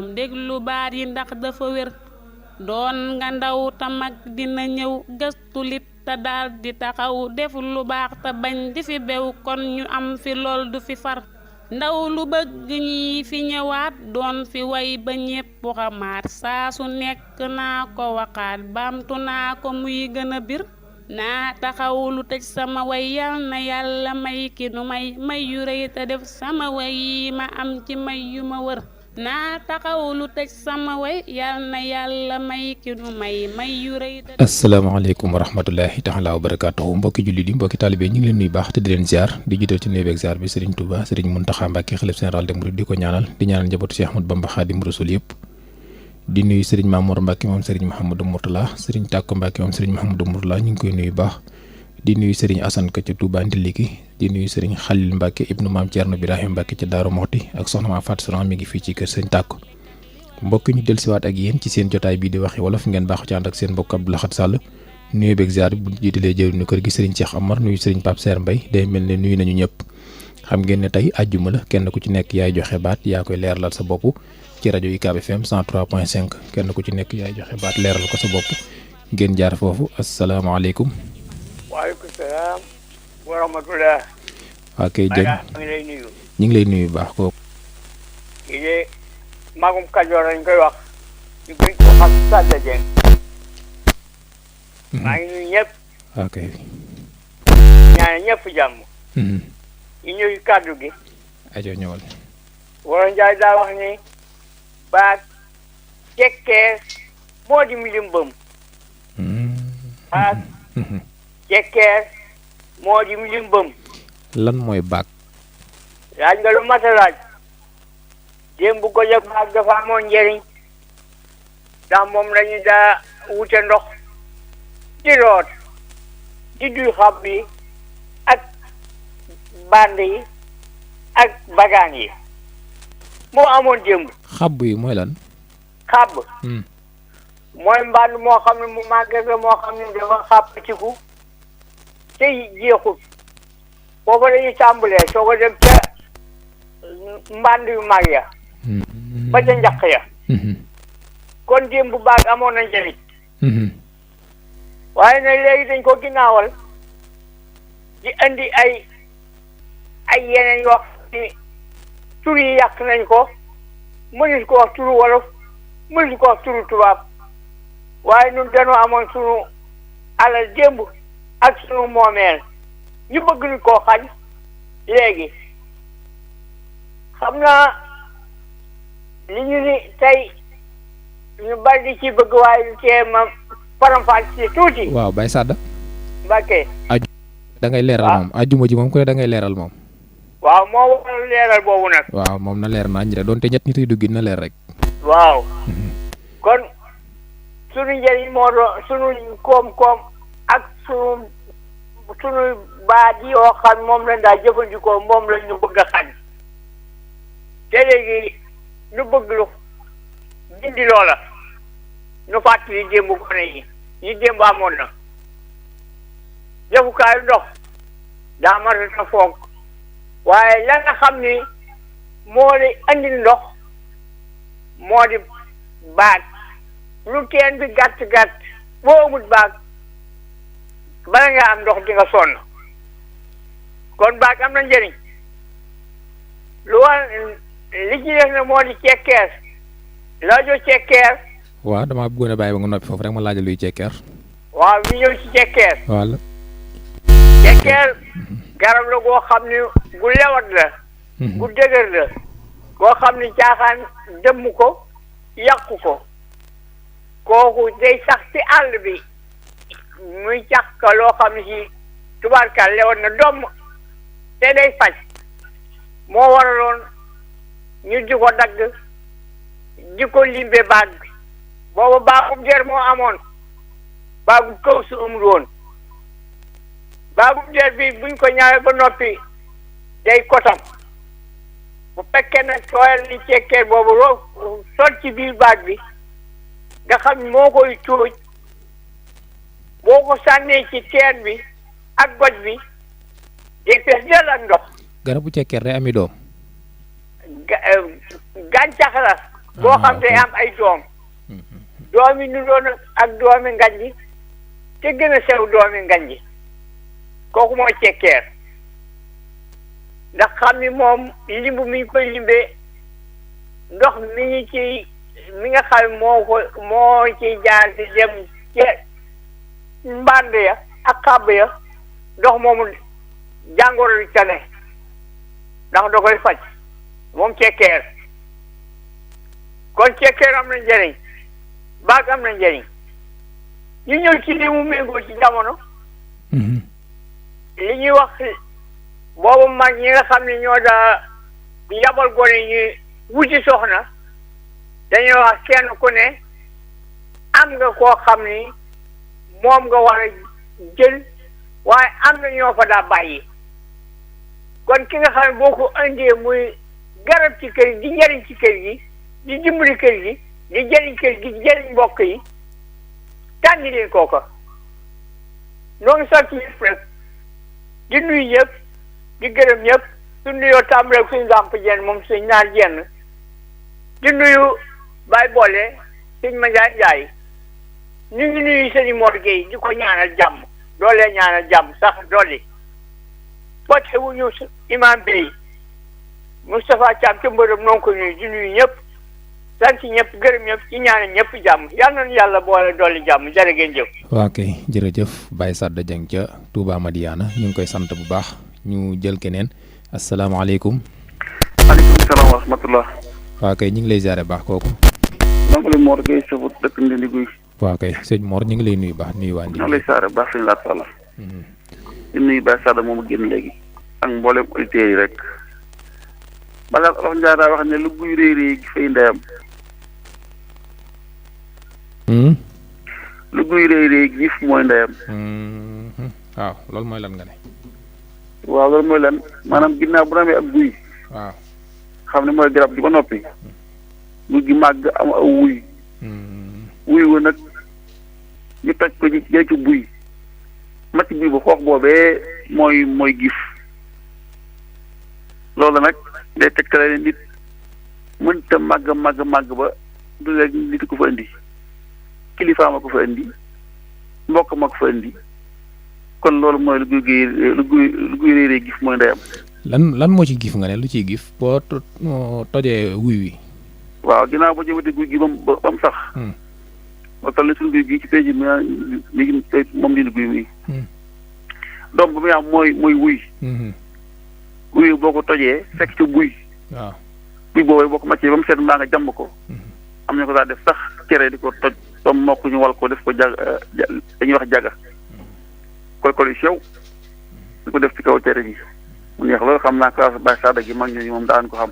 déglu baat yi ndax dafa wér doon nga ndaw ta mag dina ñëw gëstu lit te daal di taxaw def lu baax te bañ di fi bew kon ñu am fi lool du fi far ndaw lu bëgg ñi fi ñëwaat doon fi way ba ñépp xamaat saa su nekk naa ko waxaat baamtu naa ko muy gën a bir naa taxaw lu tëj sama way yal na yàlla may ki nu may yu rëy te def sama way yi ma am ci may yu ma wër naa taxaw lu tëj sama way yal na yàlla may ki nu may yu rëy te asalaamaaleykum wa rahmatullahi taala wa barakaatuhu mbokki jullit yi mbokki taalibe ñu ngi leen nuyu baax te di leen ziar di jiital ci nuyu beeg ziar bi Serigne Touba Serigne Mountakha Mbacké xalif général des mourides di ko ñaanal di ñaanal njabootu Cheikh Ahmadou Bamba Khadim Rasoul yëpp di nuyu Serigne Mamour Mbacké moom Serigne Mouhamadou Mourtala Serigne Takko Mbacké moom Serigne Mouhamadou Mourtala ñu ngi koy nuyu baax di nuyu Serigne Assane Ka ca Touba Ndiliki di nuyu Serigne Khalil Mbacké ibnu Maam Thierno Birahim Mbacké ca Daaru Moxti ak soxna Maam Fatou Sourang mi ngi fii ci kër Serigne Takko mbokk ñu dellusiwaat ak yéen ci seen jotaay bii di waxi wolof ngeen baaxu ci ànd ak seen mbokk Abdou Lahad Sall nuyu beeg ziar bu jiitalee jëriñu kër gi Serigne Cheikh Amar nuyu Serigne Pape Serre Mbaye day mel ne nuyu nañu ñëpp xam ngeen ne tey àjjuma la kenn ku ci nekk yaay joxe baat yaa koy leeralal sa bopp ci rajo UCAB FM 103.5 kenn ku ci nekk yaay joxe baat leeral ko sa bopp ngeen jaar foofu asalaamaaleykum. waaleykum salaam wa rahmatulah. waa kay Dieng ñu ngi lay nuyu bu baax kooku. kii de magum Kajoor lañ koy wax ñu koy ko xam Sada Dieng. maa ngi nuyu ñëpp. ok. ñaane ñëpp jàmm. ñu ñëw kàddu gi. ajo ñëwal. Wolof Njaay daa wax ni baat cekkeer moo di milimbëm. baat cekkeer moo di milimbëm. lan mooy baag. laaj nga lu mat a laaj. démb bu goj ak baag dafa amoon njëriñ ndax moom lañu daa wute ndox di root di duy xab bi ak band yi ak bagaan yi moo amoon démb. xab yi mooy lan. xab mooy mbànd moo xam ne mu màgget la moo xam ne dafa xàppatiku te jeexut foofu dañuy tàmbalee soo ko dem ca mbànd yu mag ya ba ca njaq ya kon démb bu baag amoon na njëriñ waaye nag léegi dañ ko ginnaawal di andi ay yeneen yoo xam ni tur yi yàq nañ ko mënuñ ko wax turu wolof mënuñ ko wax turu tubaab waaye ñun dañoo amoon sunu alal démb ak sunu moomeel ñu bëgg ñu koo xañ léegi xam naa li ñu ni tey ñu bari di ci bëgg waaye lu tee ma faram-fàcce ci tuuti. waaw Baye Sada. Mbacké. aju da ngay leeral moom ajuma ji moom ku ne da ngay leeral moom. waaw moo waral leeral boobu nag. waaw moom na leer naa ñu de doonte ñett ñi tey dugg na leer rek. waaw. kon sunu njëriñ moo doon sunu koom-koom ak sunu baat yoo xam moom lañ daa jëfandikoo moom lañ ñu bëgg a xañ te léegi ñu bëgg lu dindi loola ñu fàttali démb gone yi démb amoon na defukaayu ndox daa matata fonk waaye la nga xam ni moo di andil ndox moo di baag lu teen bi gàtt-gàtt boo amul baag bala nga am ndox di nga sonn kon baag am na njëriñ lu war li ci def na moo di cekkeer laajo cekkeer. waaw damaa bëggoon a bàyyi ba nga noppi foofu rek ma laajal luy cekkeer. waaw ñu ñëw ci cekkeer. walla. cekkeer garab la goo xam ne gu lewat la. gu dëgër la. goo xam ne caaxaan dëmm ko yàqu ko. kooku day sax ci àll bi muy càq loo xam ne ci tubaarkal lewat na domm te day faj moo waraloon ñu di ko dagg di ko limbe baag bi boobu baagub der moo amoon baagub kaw su amul woon baagub der bi buñ ko ñaawee ba noppi day kotam bu fekkee nag tooyal ni cekkeer boobu roo sol ci biir baag bi nga xam ni moo koy tóoj boo ko sànnee ci teen bi ak goj bi day fees del ak ndox. garabu cekkeer day ami doom. gàncax la boo xam te am ay doom doomi nu doon ak doomi nganji te gën a sew doomi nganji kooku moo cekkeer ndax xam ni moom limbu mi ñu koy limbee ndox mi nga xam moo ci jaar di dem ci mbànd ya ak xàbb ya ndox moomu jàngoro li ca ne ndax da koy faj moom cekkeer kon cekkeer am na njëriñ baag am na njëriñ ñu ñëw ci li mu méngoo ci jamono li ñuy wax boobu mag ñi nga xam ne ñoo daa yabal gone ñi wuti soxna dañuy wax kenn ku ne am nga koo xam ni moom nga war a jël waaye am na ñoo fa daa bàyyi kon ki nga xam ne boo ko indee muy garab ci kër gi di njëriñ ci kër gi di dimbali kër gi di jëriñ kër gi di jëriñ mbokk yi tànni leen kooka noo ngi sant ñëpp rek di nuyu ñëpp di gërëm ñëpp su nuyoo tàmbalee suñu dàmp jenn moom suñ naar jenn di nuyu Baye Boole suñ ma Njaay ñu ngi nuyu sëñ Mor Gueye di ko ñaanal jàmm doolee ñaanal jàmm sax doole pote wu ñu imam Bey Moustapha Thiam ca mbërëm noo ngi ko nuyu di nuyu ñëpp sant ñëpp gërëm ñëpp ci ñaanal ñëpp jàmm yal nañu yàlla boole dolli jàmm jërë ngeen jëf. waa kay jërëjëf Baye Sadda Dieng ca Touba Madiana ñu ngi koy sant bu baax ñu jël keneen asalaamaaleykum. maaleykum salaam wa rahmatullah. waa kay ñu ngi lay ziare baax kooku. donc li Mor Gueye Sofut dëkk Ndindi Guy. waa kay sëñ Mor ñu ngi lay nuyu baax nuyu waa Ndindi. ñoo lay ziare baax sëñ Laat Sall. di nuyu Baye Sadda moomu génn léegi. ak mboolem auditeurs yi rek. balaa Olof Ndiaye daa wax ne lu guy réy réy gi fay ndeyam. lu guy réy réy gif mooy ndeyam. waaw loolu mooy lan nga ne. waaw loolu mooy lan maanaam ginnaaw bu amee ab guy. waaw xam ne mooy garab gi ba noppi. guy gi màgg am aw wuy. wuy wa nag ñu toj ko ci jëlee ci buy. macc buy ba xoox boobee mooy gif. loolu nag day tegtale ne nit mënta màgg ba du léegi nit ko fa indi. kilifa ma ko fa indi mbokk ma ko fa indi kon loolu mooy lu guy réeree gif mooy ndeyam. lan moo ci gif nga ne lu ciy gif boo tojee wuy wi. waaw ginnaaw ba jëmate guy gi ba mu sax. ba toll ne suñu guy gi ci pénc mi moom dina guy mi. doom ba muy am mooy wuy. wuy boo ko tojee fekk ca buy. waaw buy boobu boo ko màccee ba mu seet mbaa nga jàmb ko. am na ko daa def sax cere di ko toj. doom mokk ñu wal ko def ko dañuy wax jaga kol yu sew di ko def ci kaw cere bi mu neex loolu xam naa classe Baye Sadda gi mag ñooñu moom daan ko xam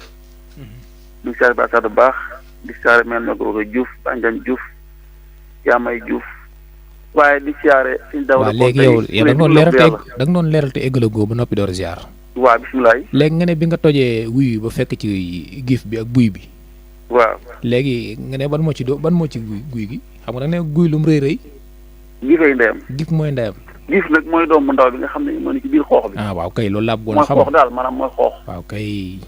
di saare Baye Sadda baax di saare mel na ko Diouf Bandiane Diouf Yaamay Diouf waaye di siyaare suñ daw waaw léegi yow da nga doon leeral te éggalagoo ba noppi door ziar. waaw bisimilah. léegi nga ne bi nga tojee wuy ba fekk ci gif bi ak buy bi. waaw léegi nga ne ban moo ci guy gi xam nga da ne guy lu mu rëy. gifay ndeyam. gif mooy ndeyam. gif nag mooy doom bu ndaw bi nga xam ne moo ne ci biir xoox bi. ah waaw kay loolu laa bëggoon a xam mooy xoox daal maanaam mooy xoox. waaw kay.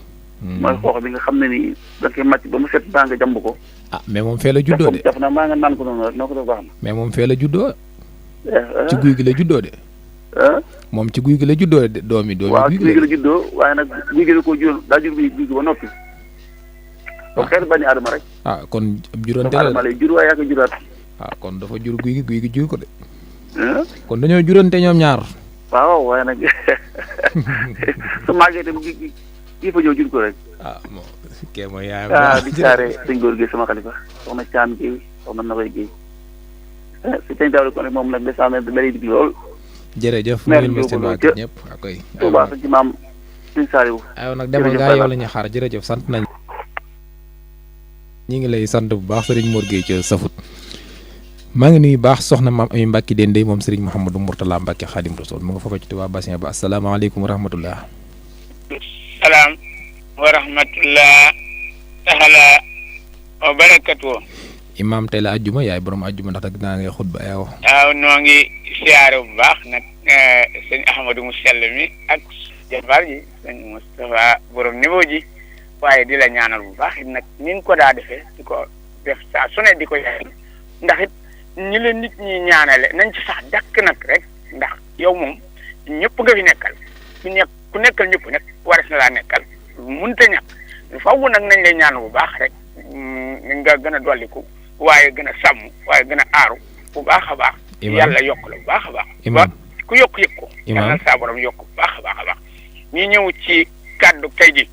mooy xoox bi nga xam ne nii da nga koy màcc ba mu set baa nga jàmb ko. ah mais moom fee la juddoo de. def na maa nga naan ko noonu rek noo ko def baax na. mais moom fee la juddoo. ci guy gi la juddoo de. moom ci guy gi la juddoo de doomi waaw ci guy gi la juddoo waaye nag guy gi la ko jur daa jur guy gi ba noppi. donc xeetu bani aadama rek. ah kon juróonte la aadama lay jur waaye yaa ko juraat. ah kon dafa jur guy gi jur ko de. kon dañoo juróonte ñoom ñaar. waaw waaye nag su màggee itam gi fa ñëw jur ko rek. ah bon kii mooy yaayam. di saare dañ góor gi sama xalifa soxna Thiam Guèye soxna Nakoy Guèye. si tey daal ko ne moom nag des na lay digg lool. jërëjëf mu ngi leen seen waa kër ñëpp ak koy. Touba sa ci maam Sëñ Saliou. aywa nag demal gaa yow la ñuy xaar jërëjëf sant nañ ñi ngi lay sant bu baax Serigne Mor Gueye ca Safut maa ngi nuyu baax soxna maam Ami Mbacke Dendey moom Serigne Mouhamadou Mourtala Mbacke Khadim Rasoul mu nga foofa ci Touba Bassin ba asalaamaaleykum wa rahmatullah. salaam wa rahmatullah taala wa barakatu. imaam tey la ajjuma yaay borom ajjuma ndax dag naa ngay xutba yow. waaw noo ngi siyaare bu baax nag sëñ Ahmadou mu sell mi ak jabar ji sëñ Moustapha borom niveau ji waaye di la ñaanal bu baax it nag ni ko daa defee di ko def saa su ne di ko yaay ndax it ñi la nit ñi ñaanale nañ ci sax dàkk nag rek ndax yow moom ñëpp nga fi nekkal ku nekkal ñëpp nag wares na laa nekkal munta ñàkk faww nag nañ lay ñaan bu baax rek nga gën a dolliku waaye gën a sàmm waaye gën a aaru bu baax a baax yàlla yokk la bu baax a baax ba ku yokk yëg ko yàlla saa borom yokk bu baax a baax a baax ñi ñëw ci kaddu tey ji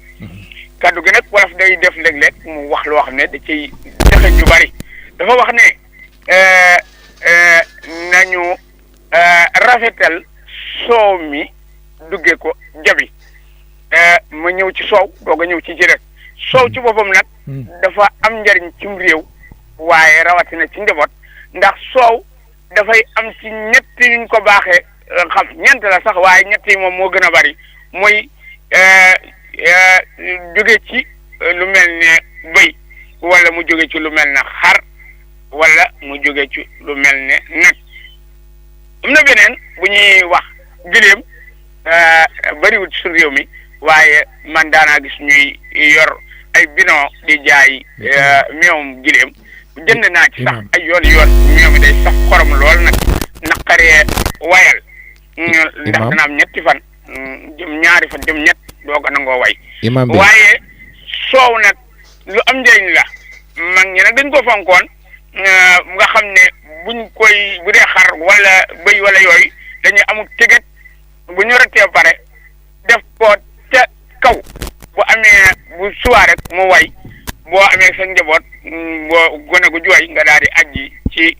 kaddu gi nag wolof day def léeg-léeg mu wax loo xam ne da ciy defe ju bari dafa wax ne nañu rafetal soow mi duggee ko jabi ma ñëw ci soow doog a ñëw ci jërët soow ci boppam nag dafa am njariñ cim réew waaye rawatina ci njaboot ndax soow dafay am ci ñett yuñ ko baaxee xam ñeent la sax waaye ñett yi moom moo gën a bari mooy jóge ci lu mel ne bëy wala mu jóge ci lu mel ne xar wala mu jóge ci lu mel ne nag am na beneen bu ñuy wax giléem bariwul ci suñu réew mi waaye man daanaa gis ñuy yor ay bidon di jaay meewum giléem jënd naa ci sax ay yoon meew mi day sax xorom lool nag naqaree wayal ndax dana am ñetti fan jëm ñaari fan jëm ñett doog a nangoo way waaye soow nag lu am njëriñ la mag ñi nag dañ ko fonkoon nga xam ne buñ koy bu dee xar wala bëy wala yooyu dañuy amul tëgët bu ñu rëttee pare def ko ca kaw bu amee bu suwaa rek mu way boo amee sa njaboot boo gone gu jooy nga daal di aji ci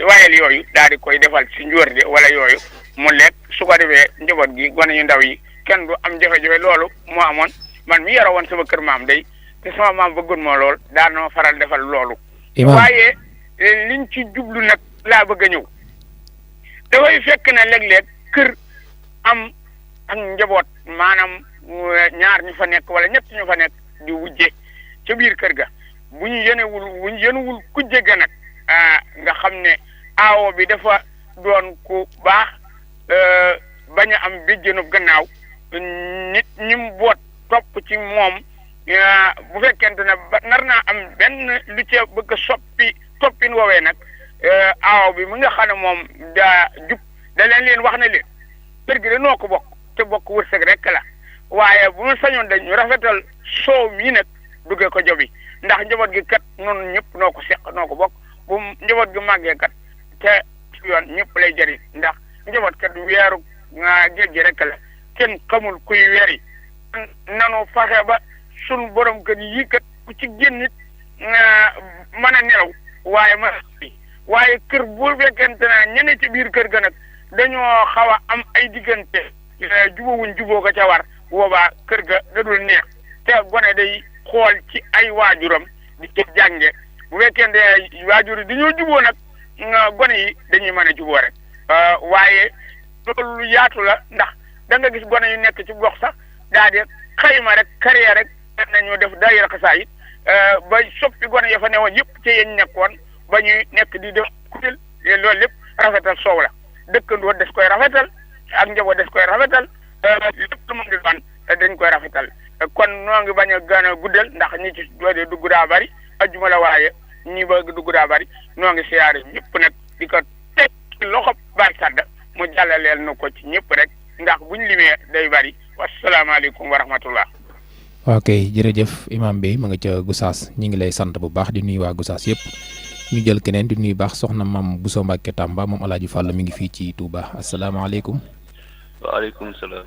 wayel yooyu daal di koy defal ci njóor de wala yooyu mu lekk su ko defee njaboot gi gone yu ndaw yi kenn du am jafe-jafe loolu moo amoon man mi yara woon sama kër maam day te sama maam bëggoon moo lool daan na ma faral defal loolu waaye liñ ci jublu nag laa bëgg a ñëw dafay fekk na léeg-léeg kër am ak njaboot maanaam ñaar ñu fa nekk wala ñett ñu fa nekk di wujje ca biir kër ga bu ñu yenewul kujje ga nag nga xam ne aawo bi dafa doon ku baax bañ a am béjjënub gannaaw nit ñi mu boot topp ci moom bu fekkente ne nar naa am benn lu ca bëgg a soppi toppin woowee nag aawo bi mu nga xam ne moom daa jub da leen wax na leen kër gi de noo ko bokk te bokk wërsëg rek la waaye bu ma sañoon dañu rafetal soow mii nag duggee ko jobi ndax njaboot gi kat noonu ñëpp noo ko seq noo ko bokk bu njaboot gi màggee kat te yoon ñëpp lay jëriñ ndax njaboot kat weeru géej gi rek la kenn xamul kuy weeri nanu faxe ba sunu borom kër yi kat ku ci génnit mën a nelaw waaye waaye kër bu fekkente ne ñene ci biir kër ga nag dañoo xaw a am ay diggante juboo ga ca war boobaa kër ga dadul neex te gone day xool ci ay waajuram di ca jànge bu fekkente waajur yi dañoo juboo nag gone yi dañuy mën a juboo rek waaye loolu yaatu la ndax da nga gis gone yu nekk ci gox sax daa di xayma rek carrière rek nañu def daayira xasaayit ba soppi gone ya fa newoon yëpp ci yéen nekkoon ba ñuy nekk di def kuréel loolu lépp rafetal soow la dëkkandoo des koy rafetal ak njaboot des koy rafetal lépp lu mën di doon dañ koy rafetal kon noo ngi bañ a gën a guddal ndax ñi ci doodee dugg daa bari ajjuma la waaye ñi bëgg dugg daa bari noo ngi siyaare ñëpp nag di ko teg ci loxo Baye Sadda mu jàllaleel nu ko ci ñëpp rek ndax buñ limee day bari wasalaamaaleykum wa rahmatullah. waaw kay jërëjëf imam bi ma nga ca Gossas ñi ngi lay sant bu baax di nuyu waa Gossas yëpp ñu jël keneen di nuyu baax soxna Mame Bousso Mbacke Tamba moom Alaaji Fall mi ngi fii ci Touba asalaamaaleykum. waaleykum salaam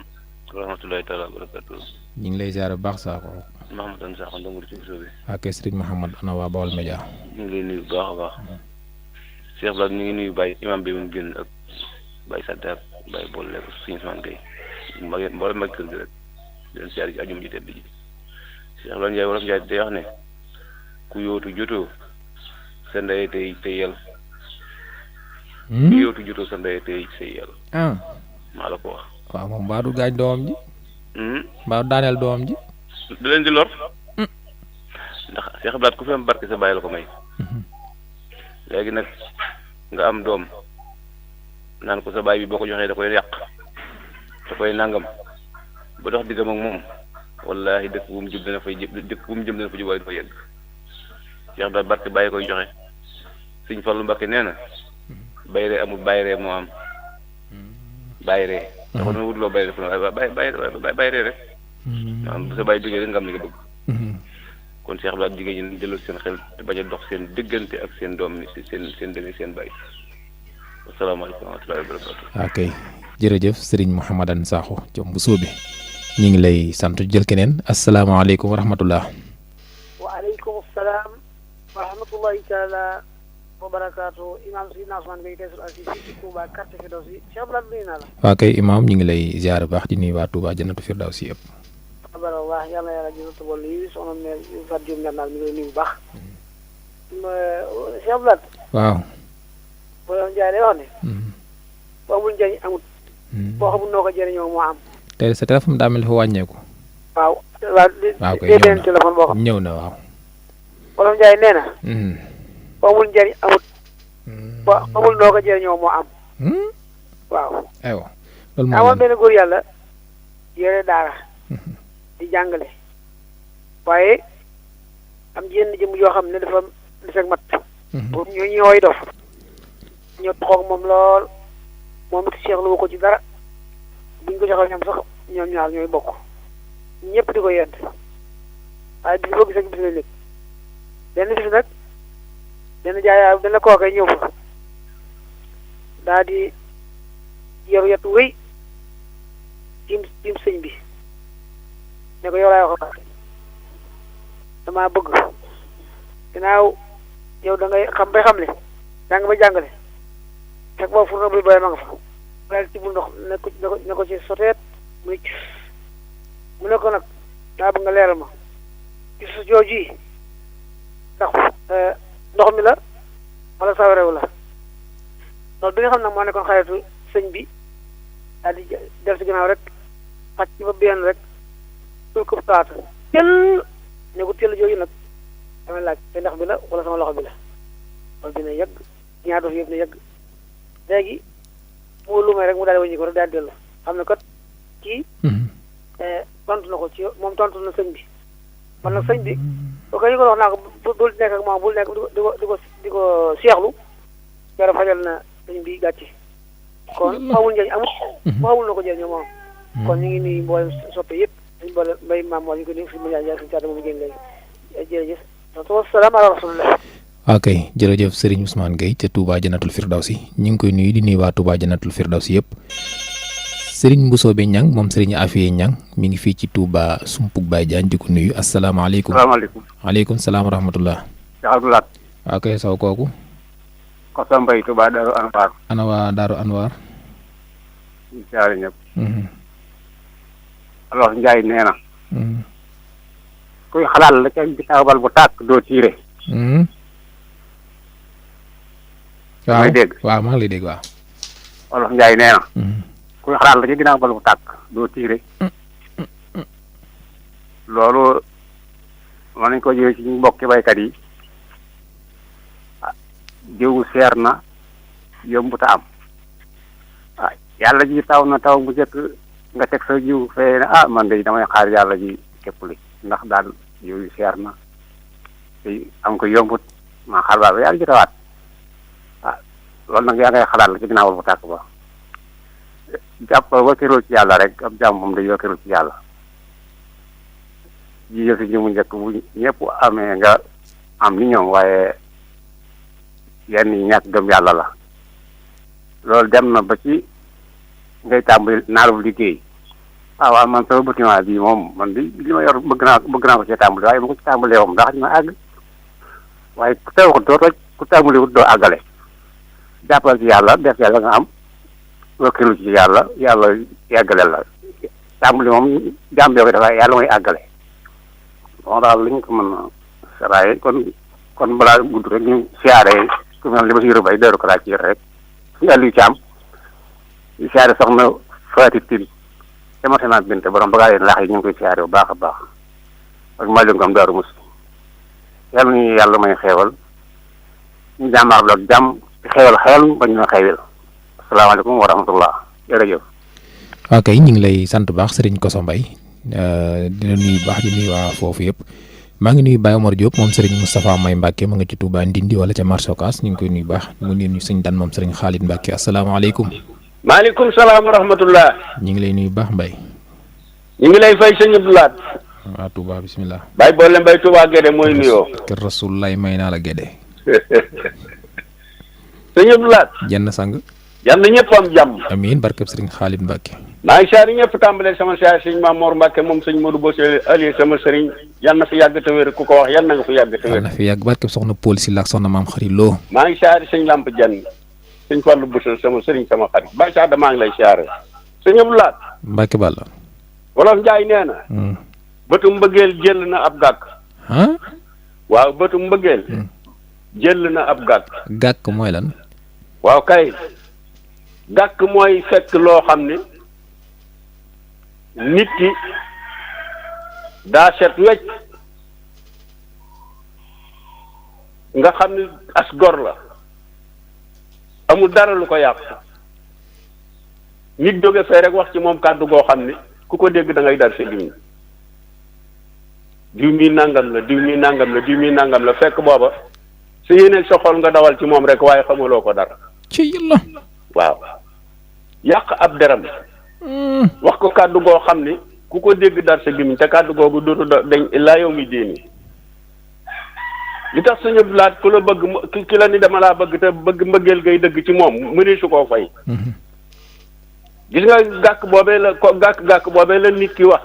wa rahmatulahi taala wa barakatuh. ñu ngi lay ziare bu baax saako. Mouhamadou Sakho Ndongo ci Bousso bi. ak Serigne Mouhamad ana waa Baol Média. ñu ngi lay nuyu bu baax a baax. Cheikh Blag ñu ngi nuyu Baye imam bi mu génn ak Baye Sadda ak Baye boole ko suñu Ousmane Gueye mboolem mag kër gi rek di leen siyaare ci ajum ji tedd ji. Cheikh Blag Ndiaye wolof Ndiaye day wax ne ku yóotu jotoo sa ndey tey yel ku yóotu jotoo sa ndey tey yel maa la ko wax. waaw moom mbaa du gaañ doomam ji. mbaa du daaneel doomam ji. da leen di lor. ndax Cheikh Blag ku fi am barke sa bàyyi la ko may. léegi nag nga am doom naan ko sa baay bi boo ko joxee da koy yàq da koy nangam ba dox diggam ak moom wallahi dëkk bu mu jëm dana fa jub waaye du fa yegg Cheikh daal barke bàyyi koy joxe Sëñ Fallu Mbakke nee na bayree amul bayree moo am bayree da ko dama wutloo bayree fu ne waaye bayree rek bu sa bàyyi bëggee rek nga am li nga bëgg kon Cheikh Abdou jigéen ñi jëlal seen xel te bañ a dox seen diggante ak seen doom ni seen demi seen bàyyi asalaamaaleykum wa rahmatullahi wa barakatu ok jërëjëf sëriñ Mouhamadane Sakho Thiom bu soobi ñu ngi lay sant jël keneen asalaamaaleykum wa rahmatullah waaleykum salaam wa rahmatullahi taala wa barakaatu imaam Sidna Ousmane Gueye Taysiroul Assis fii ci Touba quartier Firdawsi Cheikh Abdou nuyu naa la. waa kay imaam ñu ngi lay ziar baax di nuyu waa Touba Jannatu Firdawsi yëpp. alhamdulilah yàlla yàlla jënd tool yi soxna mère Fatou Diop Ndar mi ngi lay nuyu bu baax. Cheikh Abdou. waaw. boo Ndiaye day wax ne. boo amul njëriñ amut. boo xamul noo ko jëriñoo moo am. tey sa téléphone daa mel dafa wàññeeku. waaw. waaw kay benn téléphone boo xam. ñëw na waaw. Wolof Ndiaye nee na. boo amul njëriñ amut. boo xamul noo ko jëriñoo moo am. waaw. aywa loolu amoon benn góor yàlla yore daara. di jàngale. waaye am jenn jëm yoo xam ne dafa deseg mat. boobu ñoo ñooy dof. ñoo toog moom lool moom it seexlu ko ci dara buñ ko joxee ñoom sax ñoom ñaar ñooy bokk ñëpp di ko yedd waaye bis boo gisee bis la léegi benn bis nag benn jaayaay benn kookay ñëw fa daa di yoru yet wéy tim sëñ bi ne ko yow laay wax damaa bëgg ginnaaw yow da ngay xam bay xamle jàng ba jàngale fekk boobu fur na buy boye ma nga fa daal ci bu ndox ne ko ci soteet muy mu ne ko nag daa bëgg nga leeral ma ci su jooju yi ndax ndox mi la wala sawarew la ndox bi nga xam nag moo nekkoon xaritu sëñ bi daal di del si ginnaaw rek xaj ci ba benn rek tul ko taata tël ne ko tël jooju nag damay laaj te ndax bi la wala sama loxo bi la loolu dina yàgg ñaar dof yëpp ne yàgg léegi moo lu may rek mu daal di wàññi ko rek daal di dellu xam ne kat kii tontu na ko ci moom tontu na sëñ bi man nag sëñ bi boo koy ñu ko wax naa ko bul nekk ak moom bul nekk di ko seexlu yàlla fajal na sëñ bi gàcce kon xamul njëriñ amul mu xamul na ko jëriñoo moom kon ñu ngi nuyu mboolem soppe yëpp dañu boole mbay maam moo ñu ko nuyu si ma jaay suñu caata moom génn léegi jërëjëf wasalaam ala rasulillah ok jërëjëf Serigne Ousmane Gueye ca Touba Jannatul Firdawsi ñu ngi koy nuyu di nuyu waa Touba Jannatul Firdawsi yëpp Serigne Mbusoobe Ñang moom Serigne Afiye Ñang mi ngi fii ci Touba Sumpug Baye Diagne di ko nuyu asalaamaaleykum. salaamaaleykum. waaleykum salaam wa rahmatullah. Cheikh Abdou Lahat. ok saw kooku. Koso Mbaye Touba Darou Anwar. ana waa Darou Anwar. ñu siyaare ñëpp. alors Ndiaye nee na. kuy xalaat la ca ginnaaw bal bu tàkk doo tiire. waaw may dégg waaw maa ngi lay dégg waaw. Wolof Njaay nee na kuy xalaat la ci ginnaaw bal bu tàkk doo tiire loolu mën nañ ko jëlee ci ñu mbokki baykat yi jiwu seer na yombuta am yàlla ji taw na taw bu njëkk nga teg sa jiw fee ne man de damay xaar yàlla ji képp li ndax daal jiw yi seer na te am ko yombut maa xaar baa ba yàlla ji tawaat loolu nag yaa ngay xalaat la ci ginnaaw bu tàkk ba jàpp wakkiru ci yàlla rek ab jàmm moom day wakkiru ci yàlla ji jël si ji mu njëkk bu ñëpp amee nga am ni ñoom waaye yenn yi ñàkk gëm yàlla la loolu dem na ba ci ngay tàmbali naalub liggéey waaw man sama bâtiment bii moom man li ma yor bëgg naa ko ci tàmbali waaye ma ko ci tàmbalee moom ndax ñu ma àgg waaye ku tawaxut doo toj ku tàmbaliwut doo àggale jàppal ci yàlla def yàlla nga am wakkilu ci yàlla yàggale la tàmbali moom jàmbee ko dafa yàlla mooy àggale bon daal li ñu ko mën a saraaye kon balaa gudd rek ñu siyaare ku mel li ma si rëbay dëru ko laa ci rek suñu àllu caam siyaare soxna Faati Tin émotionnant binte borom bagaa yéen laax yi ñu ngi koy siyaare bu baax a baax ak Malick Ngom Daaru Mus yàlla ñu yàlla may xeewal ñu jàmmaarloo ak jàmm xewal bañ na xewil asalaamaaleykum wa rahmatullah jërëjëf. ok ñu ngi lay sant baax Serigne Koso Mbaye dina nuyu baax di nuyu waa foofu yëpp maa ngi nuyu Baye Omar Diop moom Serigne Moustapha May Mbacke ma nga ci Touba Ndindi wala ca marché Ocass ñu ngi koy nuyu baax mu ngi nuyu sëñ Dan moom Serigne Khalid Mbacke asalaamaaleykum. maaleykum salaam wa rahmatullah. ñu ngi lay nuyu baax Mbaye. ñu ngi lay fay sëñ Abdoulaat. waa Touba bisimilah. Baye boole Mbaye Touba Guédé mooy nuyoo. kër Rasulullah may naa la Guédé. sëñ Abdoulaat. jenn sang. yal na ñëpp am jàmm. amiin barkeb Serigne Khalid Mbacke. maa ngi saari ñëpp tàmbalee sama saar sëñ Mamour Mbacke moom sëñ Modou Bousso Ali sama sëriñ yal na fi yàgg te wér ku ko wax yal na nga fi yàgg te wér. yal na fi yàgg barkeb soxna Paul Sylla ak soxna maam Xari Lo. maa ngi saari sëñ Lamp Dieng sëñ Fallou Bousso sama sëriñ sama xarit Baye Sada maa ngi lay saare sëñ Abdoulaat. Mbacke Balla. Wolof Njaay nee na. bëtu mbëggeel jël na ab gàkk. waaw bëtu mbëggeel. jël na ab gàkk. gàkk mooy lan. waaw kay. gàkk mooy fekk loo xam ne nit ki daa set wecc nga xam ne as gor la amul dara lu ko yàq nit jóge fee rek wax ci moom kàddu goo xam ne ku ko dégg da ngay dar sa gémmiñ diw mi nangam la diw mi nangam la diw mi nangam la fekk booba su yéeneeg sa xol nga dawal ci moom rek waaye xamaloo ko dara ci yàlla. waaw yàq ab deram wax ko kàddu goo xam ne ku ko dégg dar sa gémmiñ te kàddu googu dootu dañ laa yow mi déeni li tax suñu laat ku la bëgg ki la ni dama laa bëgg te bëgg mbëggeel gay dëgg ci moom mënee su koo fay gis nga gàkk boobee la nit ki wax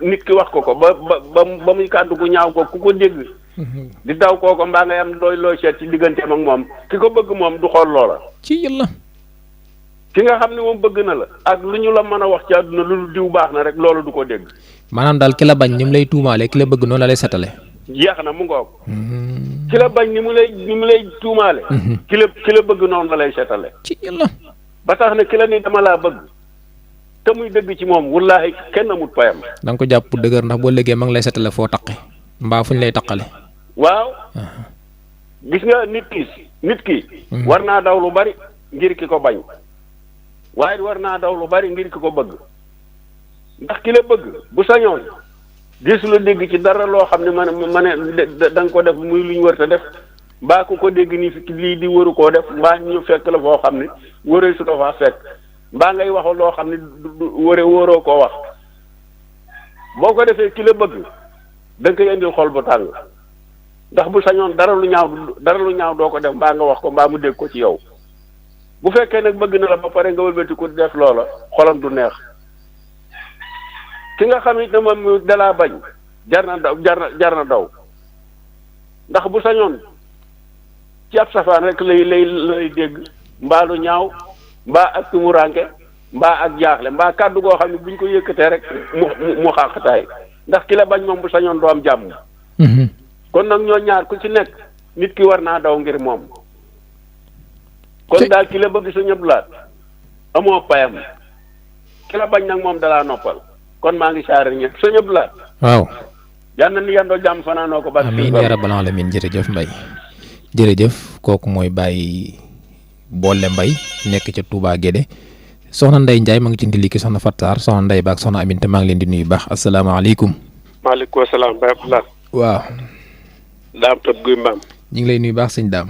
nit ki wax ko ba muy kàddu gu ñaaw ko ku ko dégg di daw kooko mbaa ngay am looy seet ci digganteem ak moom ki ko bëgg moom du xool loola ci yàlla. ki nga xam ne moom bëgg na la ak lu ñu la mën a wax ci àdduna lu diw baax na rek loolu du ko dégg. maanaam daal ki la bañ ni mu lay tuumaale ki la bëgg noonu la lay setale. jeex na mu ngoog. ki la bañ ni mu lay tuumaale. ki la bëgg noonu la lay setale. ci yàlla. ba tax na ki la ni dama laa bëgg te muy dëgg ci moom wallaahi kenn amut payam. da nga ko jàpp dëgër ndax boo léegi ma ngi lay setale foo taqe mbaa fu ñu lay taqale. waaw. gis nga nit ki. war naa daw lu bari ngir ki ko bañ. waaye war naa daw lu bari ngir ki ko bëgg ndax ki la bëgg bu sañoon gis la dégg ci dara loo xam ne ma ne da nga ko def muy lu ñu wër te def mbaa ku ko dégg nii fi lii di waru koo def mbaa ñu fekk la foo xam ne wëree su la faa fekk mbaa ngay wax loo xam ne wóoroo koo wax boo ko defee ki la bëgg da nga koy indil xol bu tàng ndax bu sañoon dara lu ñaaw doo ko def mbaa nga wax ko mbaa mu dégg ko ci yow. bu fekkee nag bëgg na la ba pare nga wëlbati ko def loola xolam du neex ki nga xam ne moom dalaa bañ jar na daw ndax bu sañoon ci ab safaan rek lay dégg mbaa lu ñaaw mbaa ak tumuranke mbaa ak jaaxle mbaa kàddu goo xam ne buñ ko yëkkatee rek mu xàqtaay ndax ki la bañ moom bu sañoon doo am jàmm. kon nag ñoo ñaar ku ci nekk nit ki war naa daw ngir moom. kon daal ki la bëgg sa ñëpp laat amoo payam ki la bañ nag moom dalaa noppal kon maa ngi saare ñëpp sa ñëpp laat waaw yal na ni yandoo jàmm fanaanoo ko ba amiin yaa rabbal aalamiin jërëjëf Mbaye jërëjëf kooku mooy Baye Boole Mbaye nekk ca Touba Guédé soxna Ndeye Ndiaye ma ngi ci ndiliki soxna Fatar soxna Ndeye Ba ak soxna Amine te maa ngi leen di nuyu baax asalaamaaleykum. maaleykum salaam Baye Abdoulaye. waaw. Daam Tot Guy Mbaam. ñu ngi lay nuyu baax sëñ Daam.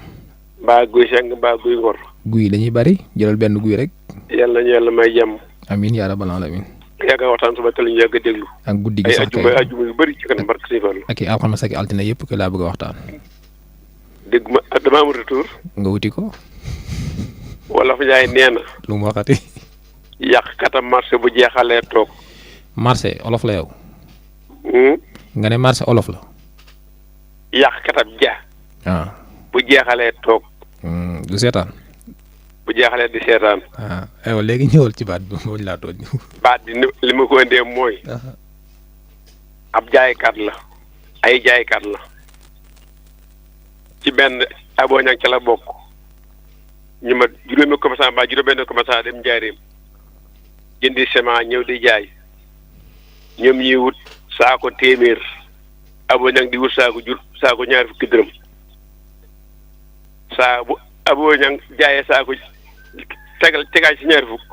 mbaa guy seng mbaa guy ngor. guy dañuy bari jëlal benn guy rek. yàlla ñu yàlla may jàmm. amiin yaa rabbal aalamiin. yàgg a waxtaan suba te ñu yàgg a déglu. ak guddi gi sax ay ajjuma yu bëri ci kanam barke si Fallu. ak i alxames ak altine yëpp ko laa bëgg a waxtaan. dégg ma damaa am retour. nga wuti ko. wala fa jaay nee na. lu mu waxati. yàq katam marché bu jeexalee toog. marché olof la yow. nga ne marché olof la. yàq katam bu jeexalee toog. du seetaan. bu jeexalee di seetaan. aywa léegi ñëwal ci baat bi moom laa tooñ. baat bi li ma ko indee mooy. ab jaaykat la. ay jaaykat la. ci benn aboo ñang ca la bokk. ñu ma juróomi commerçant mbaa juróom-benn commerçant dem njaareem. jëndi ciment ñëw di jaay. ñoom ñuy wut saako téeméer. aboo ñang di wut saako ñaar fukki dërëm. saa bu aboo ñang jaayee saako tegaay ci ñaar fukk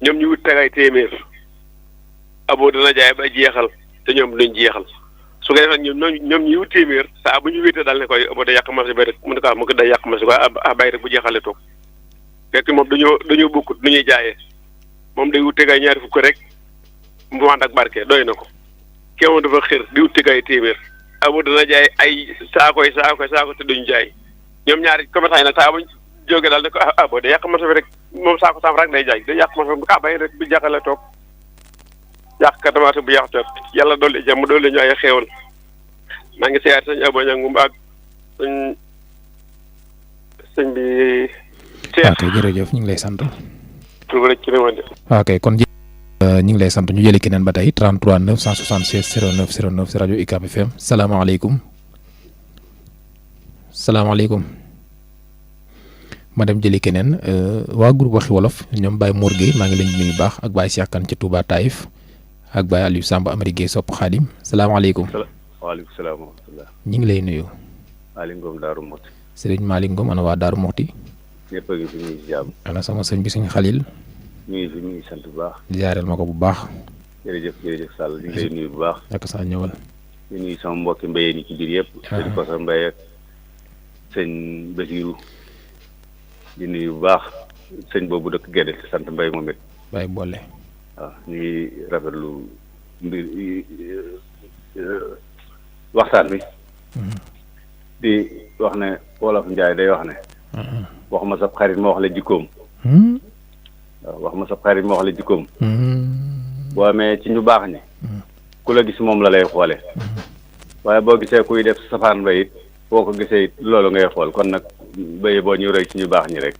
ñoom ñu wut tegaay téeméer abo dana jaay ba jeexal te ñoom duñ jeexal su ko defee ñoom ñi wut téeméer saa bu ñu wéetee daal ne koy abo day yàq marché bay rek mu ne ko mu ko day yàq marché ko bay rek bu jeexalee toog fekk moom dañoo bokkut nu ñuy jaayee moom day wut tegaay ñaari fukk rek mu ànd ak barke doy na ko kii moom dafa xër di wut tegaay téeméer abo dana jaay ay saako te duñu jaay ñoom ñaari commerçant yi nag saa bu ñu jógee daal ne ko abo day yàq marché bi rek moom saako saaf rek day jaay day yàq marché bi bay rek bu jeexalee toog yàq katamaate bu yàq tot yàlla dolli jàmm dolli ñu ay xéewal maa ngi siyaar sëñ Abo Ñangum ak sëñ bi. ok jërëjëf ñu ngi lay sant. tur rek ci réewante. ok kon ñu ngi lay sant ñu jëli keneen ba tey 33 976 09 09 si rajo UCAB FM salaamaaleykum. ma dem jëli keneen waa groupe Waxi Wolof ñoom Baye Mor Gueye maa ngi leen di nuyu baax ak Baye Cheikh Kane ci Touba Taïf ak Baye Aliou Samb Amady Gueye sopp Xaadim salaamaaleykum. waaleykum salaam wa rahmatulah. ñu ngi lay nuyu. Malick Ngom Daaru Moxti. Serigne Malick Ngom ana waa Daaru Moxti. ñëpp a ngi fi ñu ngi si jàmm. ana sama sëñ bi sëñ Xalil. ñu ngi fi ñu ngi sant bu baax. jaareel ma ko bu baax. jërëjëf Sall ñu ngi lay nuyu bu baax. ak saa ñëwal. ñu nuyu sama mbokki mbéyeen yi ci biir yëpp. sëñ Kosa Mbaye ak sëñ Basiru di nuyu bu baax sëñ boobu dëkk Gédé sant Mbaye moom it. Baye boole. waaw ñu ngi rafetlu mbir waxtaan bi. di wax ne wolof Njaay day wax ne. wax ma sab xarit ma wax la jikkoom. waaw wax ma sab xarit ma wax la jikkoom. boo amee ci ñu baax ñi. ku la gis moom la lay xoole waaye boo gisee kuy def safaan ba it boo ko gisee it loolu ngay xool kon nag béye boo ñu roy ci ñu baax ñi rek.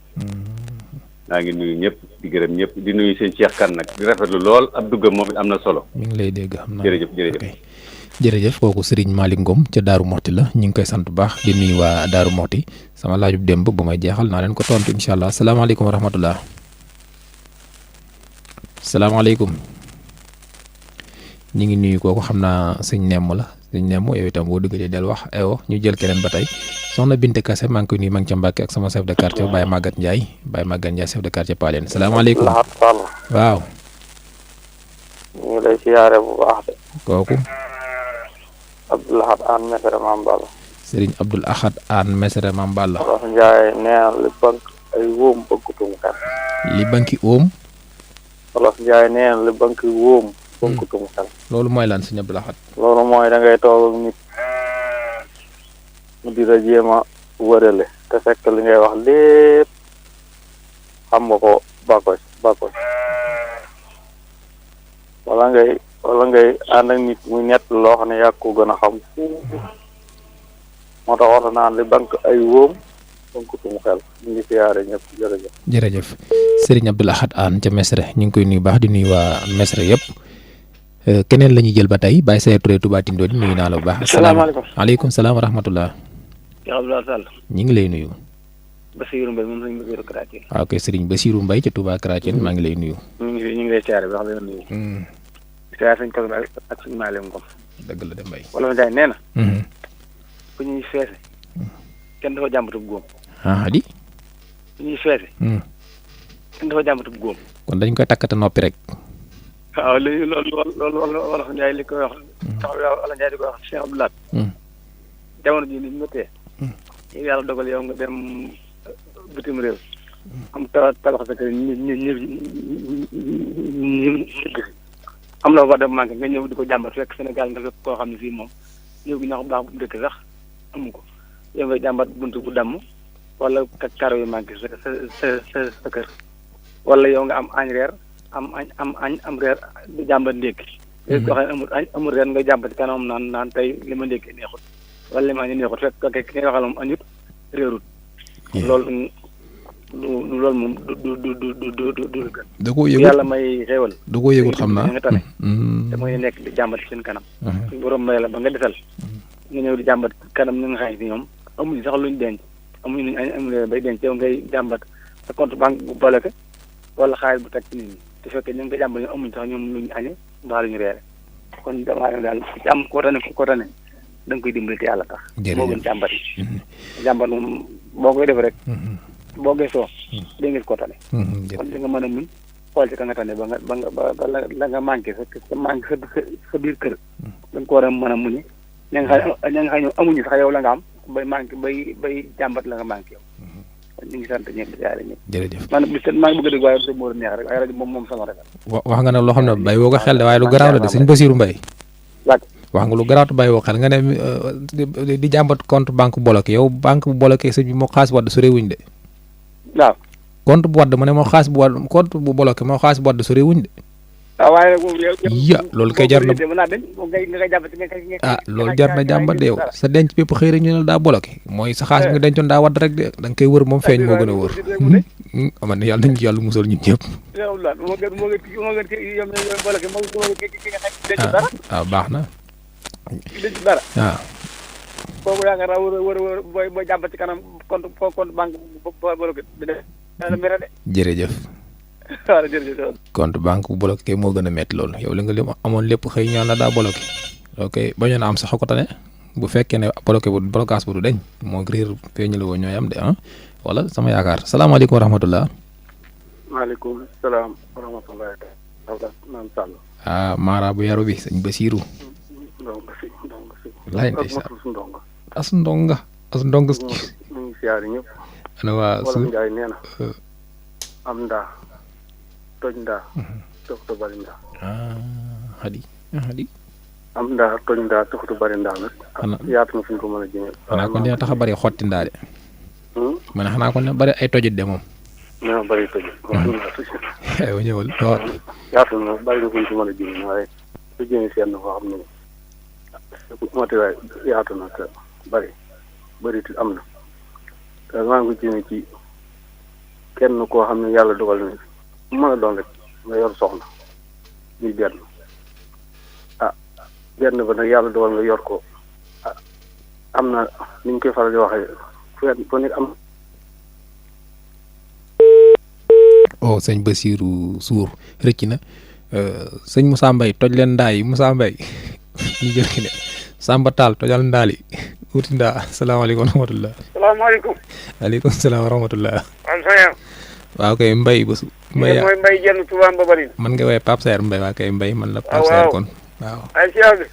maa ngi nuyu ñëpp di gërëm ñëpp di nuyu seen Cheikh Kane nag di rafetlu lool ab duggam moom it am na solo. mi ngi lay dégg xam naa jërëjëf kooku Serigne Malick Ngom ca Daaru Moxti la ñu ngi koy sant bu baax di nuyu waa Daaru Moxti sama laajub démb bu may jeexal naa leen ko tontu incha allah salaamaaleykum wa rahmatullah salaamaaleykum ñu ngi nuyu kooku xam naa sëñ Nemm la sëñ Nemm yow itam boo duggatee del wax ewo ñu jël keneen ba tey soxna Binte Kassé maa ngi koy nuyu maa ngi ca Mbàkke ak sama chef de quartier Baye Maguette Ndiaye chef de quartier Paleen salaamaaleykum waaw ñu ngi lay siyaare bu baax de. kooku. Abdoul Ahad Aan Mesere Maam Balla. Serigne Abdoul Ahad Aan Mesere Maam Balla. Wolof Njaay nee na li bank ay wóom bëggutum xel. li banki oom. Wolof Njaay nee na li banki wóom bëggutum xel. loolu mooy lan Serigne Abdoul Ahad. loolu mooy da ngay toog ak nit mu di la jéem a wërale te fekk li ngay wax lépp xam nga ko bakkoy wala ngay ànd ak nit muy nett loo xam ne yaa ko gën a xam moo tax waxta naan li bank ay wóom bankutum xel ñu ngi siyaare ñëpp jërëjëf Serigne Abdoul Ahad Aan ca Mesre ñu ngi koy nuyu baax di nuyu waa Mesre yëpp keneen la ñuy jël ba tey Baye Sayer Touré Touba Tindo di nuyu naa la bu baax. asalaamaaleykum aleykum salaam wa rahmatullah. Cheikh Abdoulaye Sall. ñu ngi lay nuyu. Bassirou Mbaye moom lañ bëgg Karathie. waaw ok Serigne Bassirou Mbaye ca Touba Karathie maa ngi lay nuyu. ñu ngi lay siyaare ba xam ne nuyu. siyaare sëñ Kosa ak sëñ Malick Ngom. dëgg la de Mbaye. Wolof Njaay nee na. fu ñuy feese. kenn dafa jàmbatub góom. di. fu ñuy feese. kenn dafa jàmbatub góom. kon dañ koy takkate noppi rek. waaw léegi loolu Wolof Njaay li koy wax. Wolof Njaay di koy wax Cheikh Abdoulaye. jamono ji ni mu méttee. yàlla dogal yow nga dem bitim réew. am tabax sa kër am na fa dem manqué nga ñëw di ko jàmbat fekk Sénégal nga fekk koo xam ne fii moom ñëw gi ñax bu baax bu dëkk sax amu ko yow nga jàmbat buntu bu damm wala karo yu manqué sa kër wala yow nga am añ reer am reer di jàmbat ndékki léegi koo xam ne amul reer nga jàmbat kanam naan tey li ma ndékki neexut wala li ma añi neexut fekk ki ngay waxal moom añut réerut loolu moom du da koo yëgut yàlla may xéewal da koo yëgut xam naa nga tane te mooy nekk di jàmbat seen kanam suñu borom may la ba nga desal nga ñëw di jàmbat kanam ñu nga xam si ñoom amuñu sax luñ denc amuñu luñ amuñu bay denc yow ngay jàmbat sa compte banque bu bloqué wala xaalis bu teg ci nit ñi te fekkee ñu ngi koy jàmbat ñoom amuñu sax ñoom luñ añe mbaa luñu reere kon damaa ne daal jàmm ko tane da nga koy dimbali te yàlla tax moo gën jàmbat yi jàmbat moom boo koy def rek boo gëstoo dégg nga ko tane kon di nga mën a muñ xool ci ka nga tane ba nga la nga manqué sa biir kër da nga ko war a mën a muñe ña nga xam ñoom amuñu sax yow la nga am bay manqué bay jàmbat la nga manqué yow kon ñu ngi sant ñëpp di jaare ñëpp. jërëjëf man maa ngi bëgg a dégg waaye moo neex rek waaye rajo moom sama rek. wax nga nag loo xam ne bàyyi woo ko xel de waaye lu garaaw la de sëñ Basiiru Mbay wax nga lu garaaw te bàyyi woo xel nga ne di jàmbat compte banque bu bloqué yow banque bu bloqué sëñ bi moo xaas wadd sore wuñ de. waaw compte bu wadd mu ne moo xaas bu wadd compte bu bloqué moo xaas bu wadd sore wuñ de. waaw waaye nag moom yow. ya loolu kay jar na loolu jar na jàmbat de yow sa denc bépp xëy na ñu ne daa bloqué mooy sa xaas bi nga dencoon daa wadd rek de da nga koy wër moom feeñ moo gën a wër. aman yàlla nañu ci yàlla musal ñun ñëpp. waaw baax na. waaw. boobu yaakaar naa wër booy jàmbat ci kanam compte banque jërëjëf. waaw jërëjëf. compte banque bu bloqué moo gën a métti loolu yow li nga lim amoon lépp xëy ñaan la daa bloqué ok bañoon a am sax ko tane bu fekkee ne bloqué bu blocage bu du deñ moo réer feeñu la woo ñooy am de wala sama yaakaar salaamaaleykum wa rahmatullah. maaleykum salaam wa rahmatullah. naan Sall. Mara bu yaru bi sëñ Basiiru. laay ndeysaan as ndonga. ñu ngi siyaari ñëpp. ana waa Wolof Njaay nee na. am ndaa toj ndaa taxutu bari ndaa. xadi. am ndaa toj ndaa taxutu bari ndaa nag. yaatu na fi ñu ko mën a jëmee. xanaa kon dina tax a bari xotti ndaa de. ma ne xanaa kon dina bari ay tojit de moom. nee na bari tojit. aywa ñëwal yaatu na bari na fi ñu ko mën a jëmee waaye su jëmee seen foo xam ne motiwaay yaatu na te bari ti am na te maa ngi ko jëmee ci kenn koo xam ne yàlla dogal na mën a doon rek nga yor soxna muy benn benn ba nag yàlla dogal nga yor ko am na ni ñu koy faral di waxee fu nekk am. sëñ Basiiru Suur rëcc na sëñ Moussa Mbaye toj leen ndaa yi Moussa Mbaye ñu jël ki ne Samba Tall tojal ndaal yi wuti ndaa asalaamaaleykum wa rahmatullah. salaamaaleykum. waaleykum salaam wa rahmatullah. waaw kay Mbaye ba su. Mbaye mooy Mbaye jenn Touba Mbabarine. man nga woowee Pape Saer Mbaye waa kay Mbaye man la Pape Saer kon waaw. ay siyaar bi.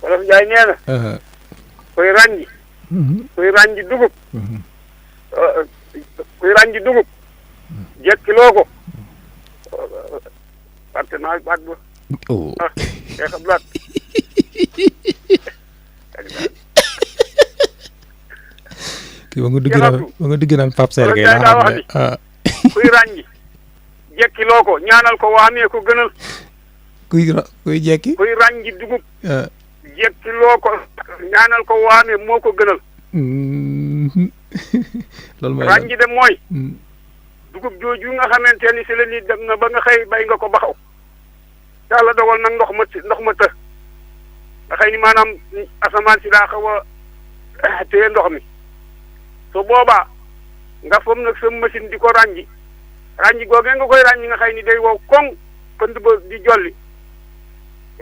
Wolof Njaay nee na. kuy ràññi. kuy ràññi dugub. kuy ràññi dugub. jekkiloo ko. fàtte naa baat ba. kay xam laat. kii ba nga dugg naan Pape Saer kay laa xam ne kuy ràññi. jekkiloo ko ñaanal ko waamee ko gënal. kuy jekki. kuy ràññi dugub. jekkiloo ko ñaanal ko waamee moo ko gënal. loolu mooy ràññi de mooy. dugub jooju nga xamante ni si la nit dem na ba nga xëy bay nga ko ba xaw. yàlla dogal nag ndox ma të. nga xëy ni maanaam asamaan si daa xaw a téye ndox mi. su boobaa nga foog nag sa machine di ko ràññi. ràññi googee nga koy ràññi nga xëy ni day wow koŋ pënd ba di jolli.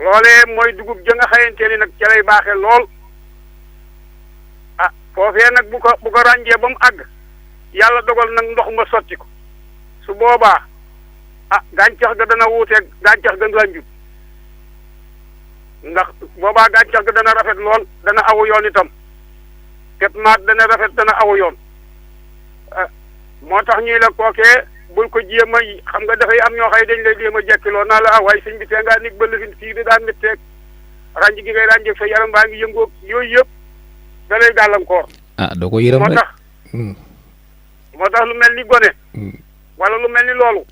loolee mooy dugub ja nga xayante ni nag ca lay baaxee lool. foofee nag bu ko ràññee ba mu àgg. yàlla dogal nag ndox ma sotti ko. su boobaa gàncax ga dana wuuteeg gàncax ga ràññut. ndax boobaa gàncax ga dana rafet lool dana awu yoon itam. maat dana rafet dana awu yoon. moo tax ñuy la kookee bul ko jéem a xam nga dafay am ñoo xëy dañ lay jéem a jekkiloo naa la waaye sëñ bi tee ngaa nig ba lifin fii di daan métteeg ràññ gi ngay ràññeeg sa yaram baa ngi yëngoog yooyu yëpp da lay gàllankoor. doo ko yërëm rek moo tax lu mel ni gone. wala lu mel ni loolu.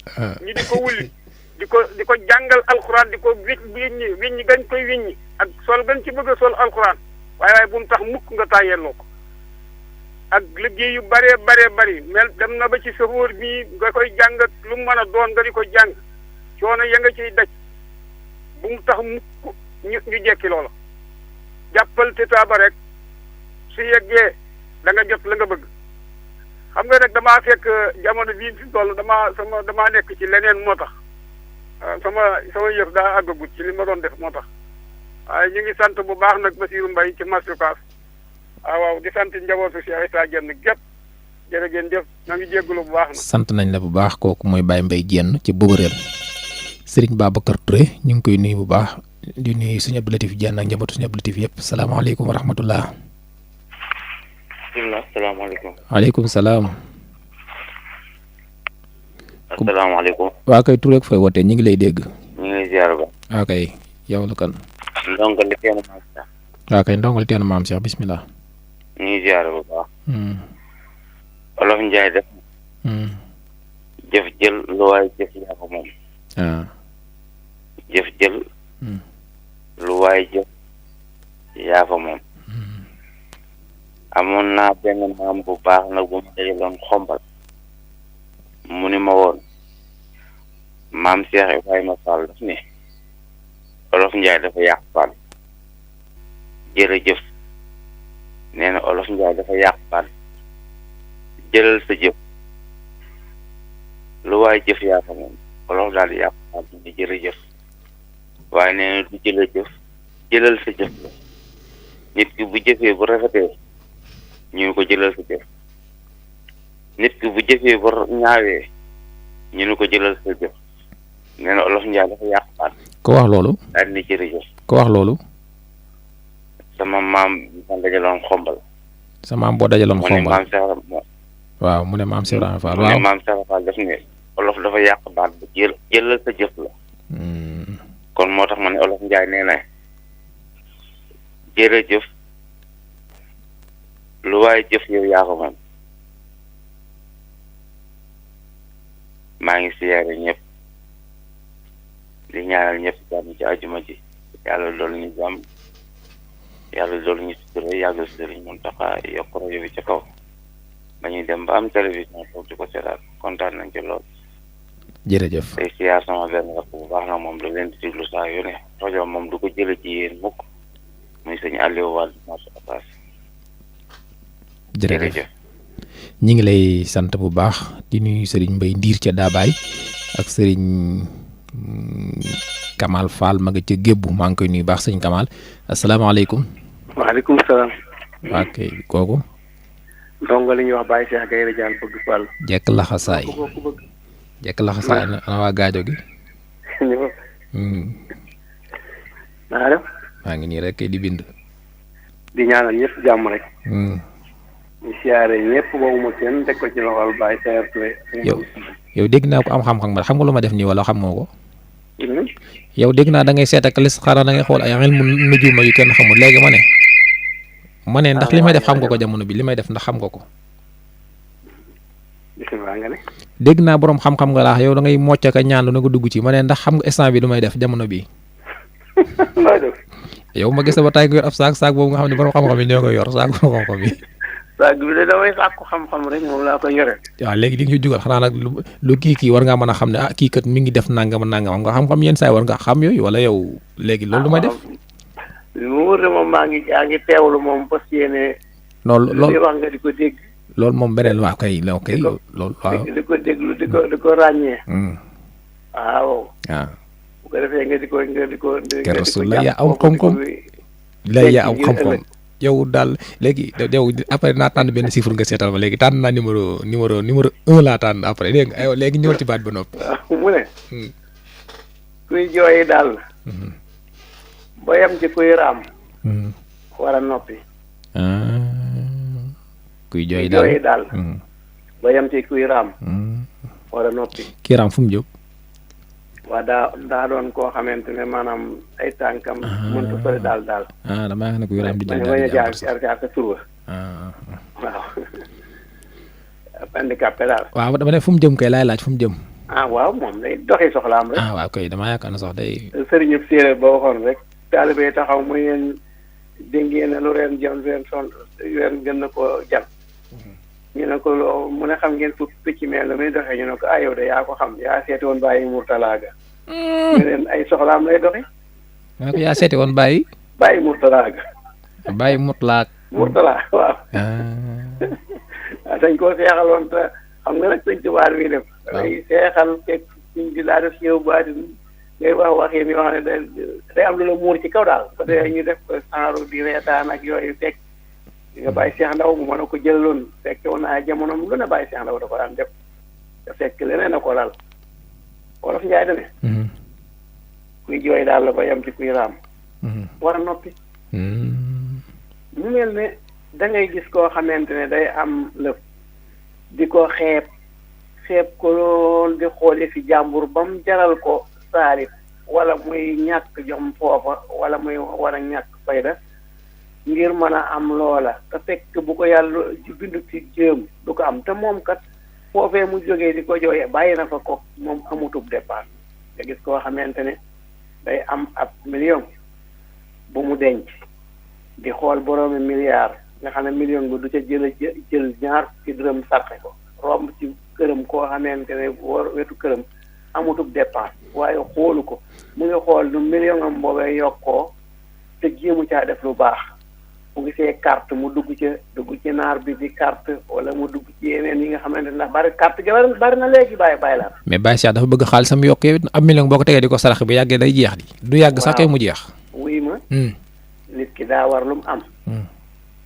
ñi di ko wulli di ko jàngal alxuraan di ko wiññi gañ koy wiññi ak sol gañ ci bëgg a sol alxuraan waaye bu mu tax mukk nga tàyyelloo ko. ak liggéey yu bëree bëri mel dem na ba ci sëfoor bii nga koy jàng lu mu mën a doon nga di ko jàng coono ya nga ciy daj bu mu tax mukk ñu jekki loola. jàppal te taaba rek su yeggee da nga jot la nga bëgg. xam nga nag damaa fekk jamono bii fi toll damaa nekk ci leneen moo tax sama yëf daa àggagut ci li ma doon def moo tax waaye ñu ngi sant bu baax nag Basiiru Mbay ci marché Ocass waaw di sant njabootu si ay saa jenn gépp jërë ngeen jëf na ngi jégalu bu baax na. sant nañ la bu baax kooku mooy Baye Mbaye Diène ci Boborel Serigne Babacar Touré ñu ngi koy nuyu bu baax di nuyu suñu Abdou Latif Diène ak njabootu suñu Abdou Latif yëpp salaamaaleykum wa rahmatullah. asalaamaaleykum. waaleykum salaam. asalaamaaleykum. waa kay Touré ak fay wootee ñu ngi lay dégg. ñu ngi lay ziar ba. waa kay yow la kan. ndongo li teenu maam Cheikh. waa kay ndongo li teenu maam Cheikh bismillah. ñu ngi ziar bu baax. Olof Njaay def. jëf jël lu waay jëf yaa ko moom. jëf jël. lu waay jëf yaa ko moom. amoon naa benn maam bu baax nag bu ma dajaloon xombal. mu ni ma woon maam Cheikh Ibrahima Fall daf ne Olof Njaay dafa yàq Fall jërëjëf nee na Olof Njaay dafa yàq Fall jëlal sa jëf lu waay jëf yaa ko moom Olof daal di yàq Fall ni jërëjëf waaye nee na du jëla jëf jëlal sa jëf la nit ki bu jëfee bu rafetee ñu ko jëlal sa jëf nit ki bu jëfee bu ñaawee ñu ne ko jëlal sa jëf nee na Olof Njaay dafa yàq Fall. ko wax loolu. daal di jërëjëf. ko wax loolu. sama maam ma dajaloon xombal. sa maam boo dajaloon xombal mu ne maam Cheikh. waaw mu ne maam Cheikh Ibrahima Fall. mu ne maam Cheikh Fall daf ne Olof dafa yàq baat ba jëlal sa jëf la. kon moo tax ma ne Olof Njaay nee na jërëjëf lu waay jëf yow yaa ko moom. maa ngi siyaare ñëpp di ñaanal ñëpp jàmm ci àjjuma ji yàlla loolu ñu jàmm yàlla loolu ñu sutura yàggal Sëriñ Muntaxa yokk rajo bi ca kaw ba ñuy dem ba am télévision toog di ko seetaan kontaan nañ ci lool. jërëjëf. tey siyaar sama benn rakk bu baax na moom da leen di déglu saa yu ne rajo moom du ko jële ci yéen mukk muy sëñ Aliou Wade marché Ocass. jërëjëf ñi ngi lay sant bu baax di nuyu Serigne Mbaye Ndiir ca Daabaay ak Serigne Kamal Fall ma nga ca Gébbu maa ngi koy nuyu baax sëñ Kamal asalaamaaleykum. waaleykum salaam. waa kay kooku. ndongo li ñuy wax Baye Cheikh Gaye Radial bëgg Fall. jekk laxasaay jekk laxasaay ana waa gaajo gi. naa def. maa ngi nii rek di bind. di ñaanal ñëpp jàmm rek. ñu siyaare ñëpp boobu ma kenn teg ko ci loxol Baye Seer Touré. yow dégg naa ko am xam-xam ba xam nga lu ma def nii wala xam nga ko. yow dégg naa da ngay seet ak listixaara da ngay xool ay ilmu nujuma yu kenn xamul léegi ma ne ndax li may def xam nga ko jamono bi li may def ndax xam nga ko. bisimilah nga ne. dégg naa borom xam-xam nga laax yow da ngay mocc ak ñaan na ko dugg ci ma ne ndax xam nga instant bi lu may def jamono bii. yow ma gis ba tay ko yor ab saak boobu nga xam ne borom xam-xam yi ñoo koy yor saak borom xam-xam yi. saag bi de damay sàkku xam-xam rek moom laa koy yore. waaw léegi di nga ci jugal xanaa nag lu kii war ngaa mën a xam ne kii kat mi ngi def nangam nangam nga xam-xam yenn saa yi war nga xam yooyu wala yow léegi loolu lu may def. mu wër moom maa ngi teewlu moom parce que yéene. loolu wax nga di ko dégg. loolu moom beneen waa kay loolu waaw. di ko déglu di ko ràññee. waaw. waaw. bu ko defee nga di ko. keroog la yaa am koom-koom yaa am xam-xam. yow daal léegi yow après naa tànn benn chiffre nga seetal ma léegi tànn naa numéro 1 laa tànn après dégg nga aywa léegi ñëwal ci baat ba noppi. mu ne. kuy jooy daal. ba yem ci kuy raam. war a noppi. kuy jooy daal ba yem ci kuy raam. war a noppi. kii raam fu mu jóg. waa daa doon koo xamante ne maanaam ay tànkam. mënut a fële daal. damaa xam ne kuy raam di jël daal di jaar ca tur ba. waaw. handicapé daal. waaw dama ne fu mu jëm kay laay laaj fu mu jëm. waaw moom day doxi soxlaam rek. waaw kay damaa yaakaar ne sax day. sëriñu séeréer ba waxoon rek. taalibe taxaw muy yéen dégg ngeen ne lu ren jëm ren gën na koo jam. ñu ne ko mu ne xam ngeen fu picc mel la muy doxee ñu ne ko yow de yaa ko xam yaa seeti woon bàyyi Murtala ga. ñu leen ay soxlaam lay doxi. ma ne ko yaa seeti woon bàyyi. bàyyi Murtala ga. bàyyi Murtala. Murtala waaw. dañ koo seexaloon te xam nga nag sëñ Tuubaa bi def. day seexal teg suñ bi laa def ñëw baatin ngay wax waxin yoo xam ne day am lu la muur ci kaw daal. parce que ñu def ko saaru di reetaan ak yooyu fekk nga bàyyi Cheikh Ndaw mu mën a ko jëlaloon fekke woon naa jamonoom lu ne bàyyi Cheikh Ndaw da ko daan def te fekk leneen a ko dal wolof Njaay dane kuy jooy daal la ba yam ci kuy raam war a noppi mu mel ne da ngay gis koo xamante ne day am lëf di ko xeeb ko lool di xoole fi jàmbur ba mu jaral ko saalit wala muy ñàkk jom foofa wala muy war a ñàkk fayda ngir mën a am loola te fekk bu ko yàlla bindu ci jéem du ko am te moom kat foofee mu jógee di ko jooyee bàyyi na fa ko moom amutub départ nga gis koo xamante ne day am ab million bu mu denc di xool boroomi milliard nga xam ne million bi du ca jël ñaar ci dërëm sarxe ko romb ci këram koo xamante ne wetu këram amutub départ waaye xoolu ko mu ngi xool nu million am boobee yokkoo te jéemu caa def lu baax mu gisee carte mu dugg ci naar bi di carte wala mu dugg ci yeneen yi nga xamante ne ndax bari carte gi bari na léegi bàyyi la mais Baye Cheikh dafa bëgg xaalisam yokk yow ab million boo ko tegee di ko sarax bi yàggee day jeex di du yàgg sax kay mu jeex wuy ma nit ki daa war lu mu am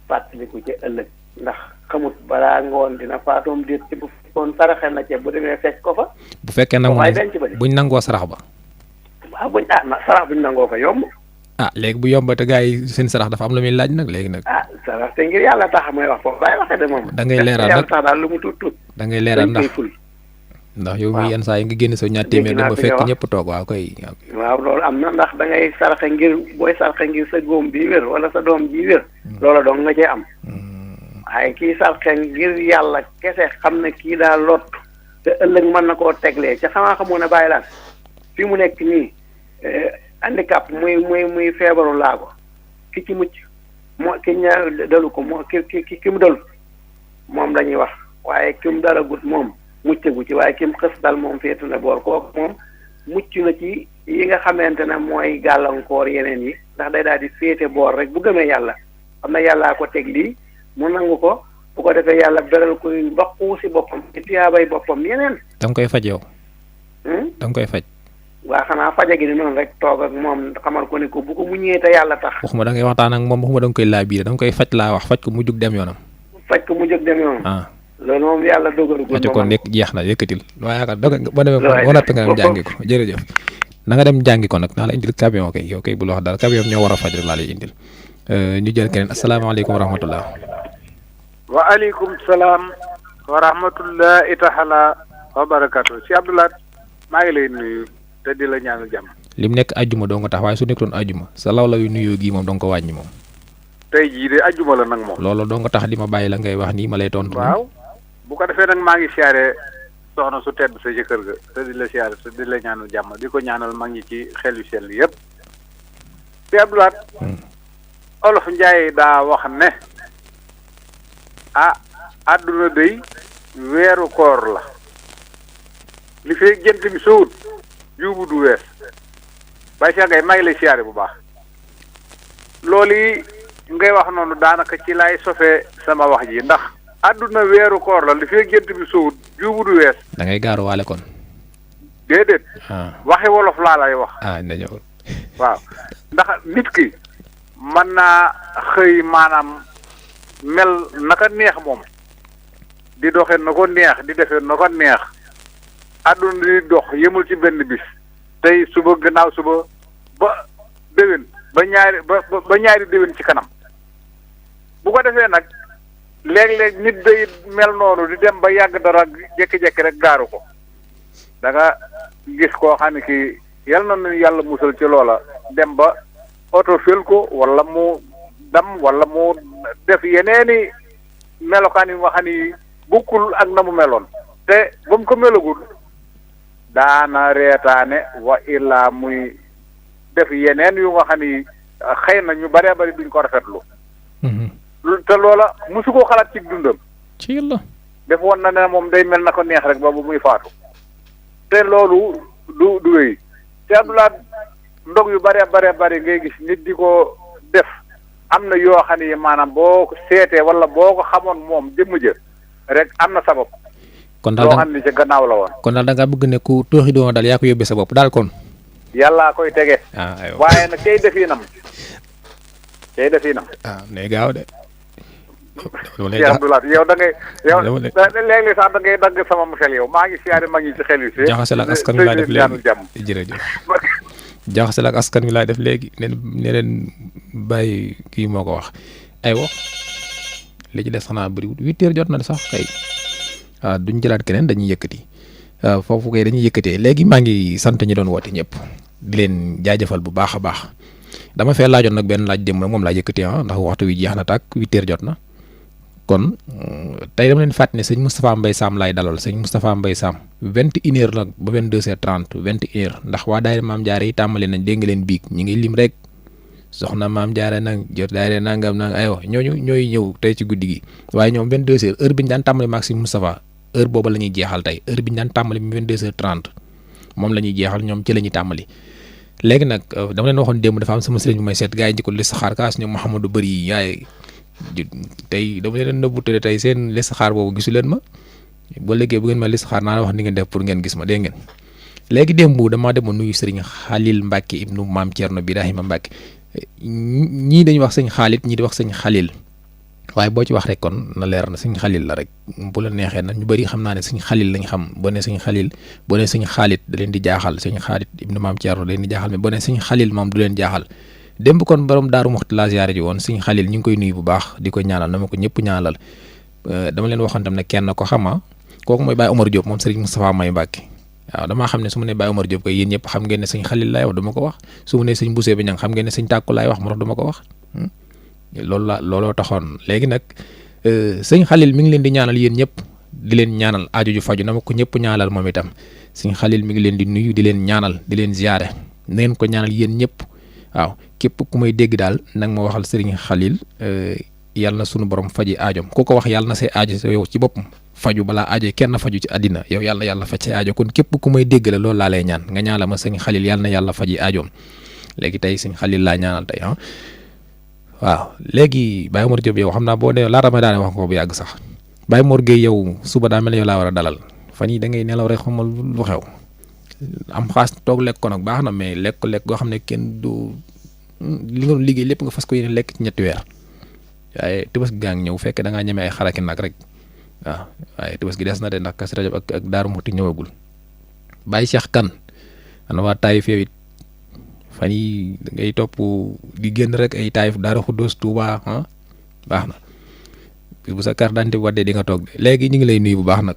fàttaliku ci ëllëg ndax xamut balaa ngoon dina faatoom déet ci bu fekkoon saraxe na ca bu demee fekk ko fa bu fekkee nag buñ nangoo sarax ba waaw sarax buñ nangoo fa yomb léegi bu yomba te gars yi seen sarax dafa am lu muy laaj nag léegi nag sarax te ngir yàlla tax mooy wax foofu bàyyi waxee de moom da ngay leeral nag tax daal lu mu tuut da ngay leeral ndax yow mi yenn saa yi nga génn sa ñaar téeméer dama fekk ñëpp toog waaw koy waaw loolu am na ndax da ngay saraxe ngir booy saraxe ngir sa góom bi wér wala sa doom ji wér loola dong nga cee am waaye kii saraxe ngir yàlla kese xam ne kii daa lot te ëllëg mën na koo teglee ca xamaa xamoo ne bàyyi laan fi mu nekk nii handicap muy feebaru laago ki ci mucc moo ki ñaar dalu ko moo ki mu dalu moom la ñuy wax waaye ki mu dalagut moom muccagu ci waaye ki mu xës dal moom féetu na boor kooku moom mucc na ci yi nga xamante ne mooy gàllankoor yeneen yi ndax day daal di féete boor rek bu gëmee yàlla xam na yàllaa ko teg lii mu nangu ko bu ko defee yàlla beral koy mbaqu si boppam ci tiyaabay boppam yeneen da nga koy faj yow da nga koy faj waa xanaa faja gi ni noonu rek toog ak moom xamal ko ne ko bu ko muñee te yàlla tax waxuma da ngay waxtaan ak moom waxuma da nga koy laa biir da nga koy faj laa wax faj ko mu jóg dem yoonam loolu moom yàlla dogalu ko kon nekk jeex na yëkkatil waaye yaakaar boo demee boo noppee nga dem jàngi ko jërëjëf na nga dem jàngi ko nag naa la indil camion kay yow kay bul wax dara camion ñoo war a faj rek laa lay indil ñu jël keneen asalaamaaleykum wa rahmatullah waaleykum salaam wa rahmatullahi taala wa barakatu si Abdoulaye maa ngi lay nuyu te di la ñaanal jàmm lim nekk ajjuma doo nga tax waaye su nekkoon ajjuma sa law la yu nuyoo gii moom doo nga ko wàññi moom tey jii de ajjuma la nag moom loolu doo nga tax di ma bàyyi la ngay wax nii ma lay tontu waaw bu ko defee nag maa ngi siyaare soxna su tedd sa jëkkër ga te di la siyaare te di la ñaanal jàmm di ko ñaanal mag ñi ci xel yu sell yëpp si Abdoulaye olof Njaay daa wax ne àdduna day weeru koor la li fee jant bi sowut juubu du wees Baye Cheikh ngay maa ngi lay siyaare bu baax loolu yi ngay wax noonu daanaka ci lay sofee sama wax ji ndax àdduna weeru koor la li fee jant bi sowut juubu du wees da ngay gaaruwaale kon déedéet waxi wolof laa lay wax na ñëw waaw ndax nit ki mën naa xëy maanaam mel naka neex moom di doxee na ko neex di defee na ko neex àdduna di dox yemul ci benn bis tey suba gannaaw suba ba déwén ba ñaari déwén ci kanam bu ko defee nag léeg-léeg nit day mel noonu di dem ba yàgg dara jékki-jékki rek gaaru ko da nga gis koo xam ne kii yal na nu yàlla musal ci loola dem ba oto fel ko wala mu dam wala mu def yeneeni melokaan yi nga xam ni bukkul ak na mu meloon te ba mu ko melagul daana reetaane wa illaa muy def yeneen yu nga xam ni xëy na ñu bëree bëri duñ ko rafetlu te loola musu koo xalaat ci dundam ci yàlla def woon na ne moom day mel na ko neex rek ba bu muy faatu te loolu du wéy te Abdoulaye ndog yu bëree bëri ngay gis nit di ko def am na yoo xam ne maanaam boo ko seetee wala boo ko xamoon moom jëmm jë rek am na sabab kon daal loo xam ne ca gannaaw la woon kon daal da ngaa bëgg ne ku tooxi doona daal yaa ko yóbbee sa bopp daal kon yàllaa koy tege aywa waaye nag kay definam ne gaaw de Cheikh Abdoulaye yow da ngay yow léeg-léeg sax da ngay dagg sama xel yow maa ngi siyaare mag ñi ci xel yu si jaxase la ak askan wi laay def léegi jërëjëf jaxase la ak askan wi laay def léegi ne leen bàyyi kii moo ko wax aywa li ci des xanaa bëriwul 8h jot na sax kay waaw duñ jëlaat keneen dañuy yëkkati foofu kay dañuy yëkkatee léegi maa ngi sant ñi doon woote ñëpp di leen jaajëfal bu baax a baax dama fee laajoon nag benn laaj démb nag moom laa yëkkatee ndax waxtu wi jeex na tàkk 8h jot na kon tey dama leen fàttali ne sëñ Moustapha Mbaye Sam laay dalal sëñ Moustapha Mbaye Sam 21h nag ba 22h30 21h ndax waa daayira Maam Jaara yi tàmbali nañ dégg nga leen biig ñi ngi lim rek soxna Maam Jaara nag jot daayira nangam nang aywa ñooñu ñooy ñëw tey ci guddi gi waaye ñoom 22h heure bi ñu daan tàmbali maag sëñ Moustapha heure booba la ñuy jeexal tey heure bi ñu daan tàmbali 22h30 moom la ñuy jeexal ñoom ci la ñuy tàmbali léegi nag dama leen waxoon démb dafa am sama sëriñ bu may seet gars yi njëkko listixaar kaas ñoom Mouhamadou bëri yi yaay tey dama leen nëbbutale tey seen listixaar boobu gisu leen ma ba léegi bu ngeen ma listixaar naa la wax ni ngeen def pour ngeen gis ma dégg ngeen léegi démb damaa demoon nuyu sëriñ Xalil Mbacke ibnu Maam Thierno Birahima Mbacke ñii dañuy wax sëñ Xaalit ñii di wax sëñ Xalil waaye boo ci wax rek kon na leer na sëñ Xalil la rek bu la neexee nag ñu bëri xam naa ne sëñ Xalil lañ xam boo ne sëñ Xalil boo ne sëñ Xaalit da leen di jaaxal sëñ Xaalit ibnu Maam Thierno da leen di jaaxal mais boo ne sëñ Xalil moom du leen jaaxal démb kon borom Daaru Muxti laa ziyaare ji woon sëñ Xalil ñu ngi koy nuyu bu baax di ko ñaanal na ma ko ñëpp ñaanal dama leen waxoon tam ne kenn ko xama kooku mooy Baye Omar Diop moom sëriñ Moustapha May Mbacke waaw damaa xam ne su ma nee Baye Omar Diop koy yéen ñëpp xam ngeen ne sëñ Xalil laay wax du ma ko wax su ma nee sëñ Bousse bi ñang xam ngeen ne sëñ Tàkku laay wax moo tax du ma ko wax looloo taxoon léegi nag sëñ Xalil mi ngi leen di ñaanal yéen ñëpp di leen ñaanal aajo ju faju na ma ko ñëpp ñaanal moom itam sëñ Xalil mi ngi leen di nuyu di leen ñaanal di leen ziyaare na ngeen ko ñaanal yéen ñëpp waaw képp ku may dégg daal nag ma waxal sëriñ Xalil yàlla na sunu borom faji aajoom ku ko wax yàlla na say aajo yow ci boppam faju balaa aajo kenn faju ci àddina yow yàlla faj say aajo kon képp ku may dégg la loolu laa lay ñaan nga ñaanal ma sëñ Xalil yàlla na yàlla faji aajoom léegi tey sëñ Xalil laa ñaanal tey waaw léegi Baye Mor Diop yow xam naa boo dee laata ma daane wax ko bu yàgg sax Baye Mor Gueye yow suba daa mel ne yow laa war a dalal fan yi da ngay nelaw rek xamal lu xew am xaas toog lekk ko nag baax na mais lekk goo xam ne kenn du li nga doon liggéey lépp nga fas ko yéene lekk ci 2 weer waaye Tabaski gaa ngi ñëw fekk da ngaa ñeme ay xaraki nag rek waaw waaye Tabaski des na de ndax Kazu Rajab ak Daaru Muxti ñëwagul Baye Cheikh Kane ana waa Taïf yow it fan yi da ngay topp di génn rek ay Taïf Daaru Xuddoos Touba baax na bu sa carte d'identité waddee di nga toog léegi ñu ngi lay nuyu bu baax nag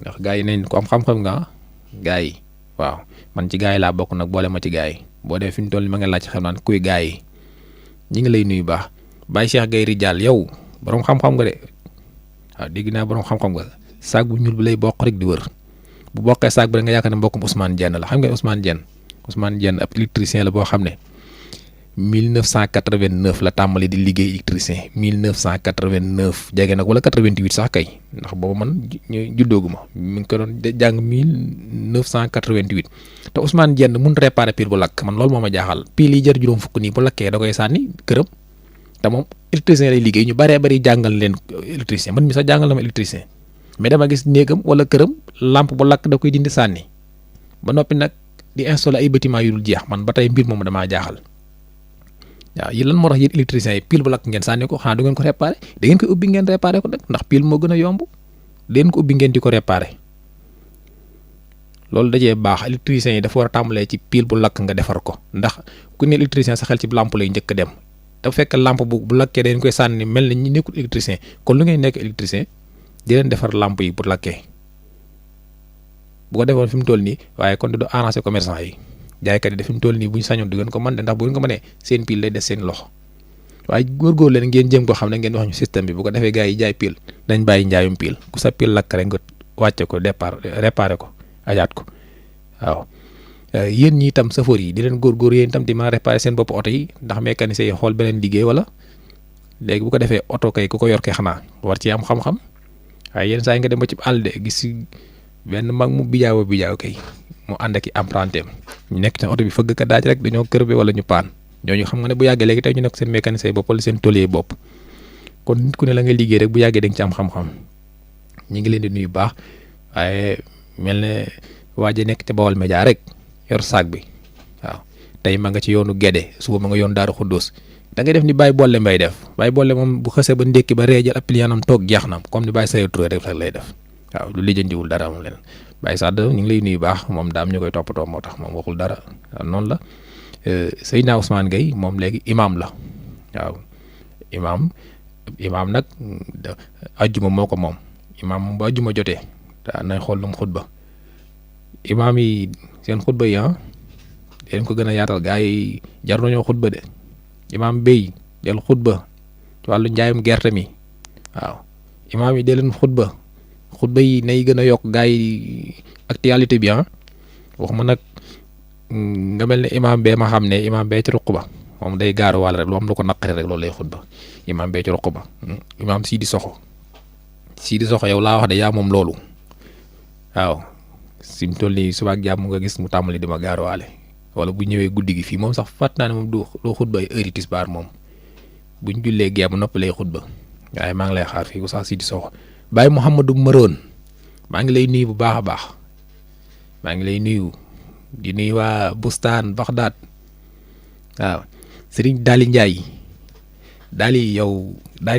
ndax gars yi nañ ko am xam-xam nga gars yi waaw man ci gars yi laa bokk nag boole ma ci gars yi boo dee fi ñu toll ma nga laaj xam naan kuy gars yi ñu ngi lay nuyu baax Baye Cheikh Gueye Rijal yow borom xam-xam nga de waaw dégg naa borom xam-xam nga saag bu ñuul bi lay bokk rek di wër bu bokkee saag bi da nga yaakaar ne mbokkum Ousmane Dieng la xam nga Ousmane Dieng ab électricien la boo xam ne 1989 la tàmbali di liggéey électricien 1989 jege nag wala 88 sax kay ndax boobu man juddooguma mi ngi ko doon jàng 1988 te Ousmane Dieng mun réparer pile bu lakk man loolu moo ma jaaxal pile yi jar juróom fukk nii bu lakkee da koy sànni këram te moom électricien lay liggéey ñu bëree bëri jàngal leen électricien man mi sax jàngal na ma électricien mais dama gis néegam wala këram lampe bu lakk da koy dindi sànni ba noppi nag di installer ay bâtiment yu dul jeex man ba tey mbir moomu damaa jaaxal waaw yi lan moo tax yéen électricien yi pile bu lakk ngeen sànni ko xanaa du ngeen ko réparé da ngeen koy ubbi ngeen réparé ko nag ndax pile moo gën a yomb leen ko ubbi ngeen di ko réparé loolu dajee baax électricien yi dafa war a tàmbalee ci pile bu lakk nga defar ko ndax ku ne électricien sa xel ci lampe lay njëkk a dem dafa fekk lampe bu lakkee dañ koy sànni mel na ñi nekkul électricien kon lu ngay nekk électricien di leen defar lampe yi bu lakkee bu ko defoon fi mu toll nii waaye kon du arranger commerçant yi jaaykat yi de fi mu toll nii bu ñu sañoon du ngeen ko mën de ndax bu ngeen ko mënee seen pile lay des seen loxo waaye góorgóorlu leen ngeen jëm ko xam ne ngeen wax ñu système bi bu ko defee gars yi jaay pile dañ bàyyi njaayum pile ku sa pile lakk rek nga wàcce ko départ réparé ko ajaat ko waaw yéen ñi itam safoor yi di leen góorgóor yéen itam di mën a réparé seen bopp oto yi ndax mécanicien yi xool beneen liggéey wala léegi bu ko defee oto kay ku ko yor kay xanaa war ci am xam-xam waaye yenn saa yi nga dem ba ci àll de gis benn mag mu bijaaw kay mu ànd ak i emprunté ñu nekk ci oto bi fëgg ka daaj rek dañoo kër bi wala ñu paan ñooñu xam nga ne bu yàggee léegi tey ñu nekk seen mécanicien bopp wala seen tôlier bopp kon nit ku ne la ngay liggéey rek bu yàggee da nga ci am xam-xam ñu ngi leen di nuyu baax waaye mel ne waa ji nekk ca Bawol Média rek yor saag bi waaw tey ma nga ci yoonu Gédé suba ma nga yoon Daaru Xuddoos da ngay def ni Baye Bolle Mbaye def Baye Bolle moom bu xësee ba ndékki ba reejal ab piliyaanam toog jeex na comme ni Baye Sayo Touré rek lay def waaw lu lijjantiwul dara moom leneen Baye Sadd ñu ngi lay nuyu baax moom daam ñu koy toppatoo moo tax moom waxul dara waaw noonu la Seydina Ousmane Gueye moom léegi imaam la waaw imaam nag ajjuma moo ko moom imaam moom ba ajjuma jotee daa nañ xool lu mu xutba imaam yi seen xutba yi leen ko gën a yaatal gaa yi jar nañoo xutba de imaam béy del xutba ci wàllu njaayum gerte mi waaw imaam yi dee leen xutba yi nay gën a yokk gaa yi actualité bi waxuma nag nga mel ne imaam bee ma xam ne imaam bee ci ruq ba moom day gaaru wàll rek lu am lu ko naqari rek loolu lay xutba imaam bee ci ruq ba imaam Sidi Soxo yow laa wax de yaa moom loolu waaw si mu toll nii suba ak jàmm nga gis mu tàmbali di ma gaaruwaale wala bu ñëwee guddi gi fii moom sax fàtt naa ne moom du xutba ay heure tisbaar moom buñ jullee gee bu noppi lay xutba waaye maa ngi lay xaar fii ku sax Sidi Soxo Baye Mouhamadou Maroon maa ngi lay nuyu bu baax a baax maa ngi lay nuyu di nuyu waa Bustaan Baxdaad waaw Serigne Daali Ndiaye Daali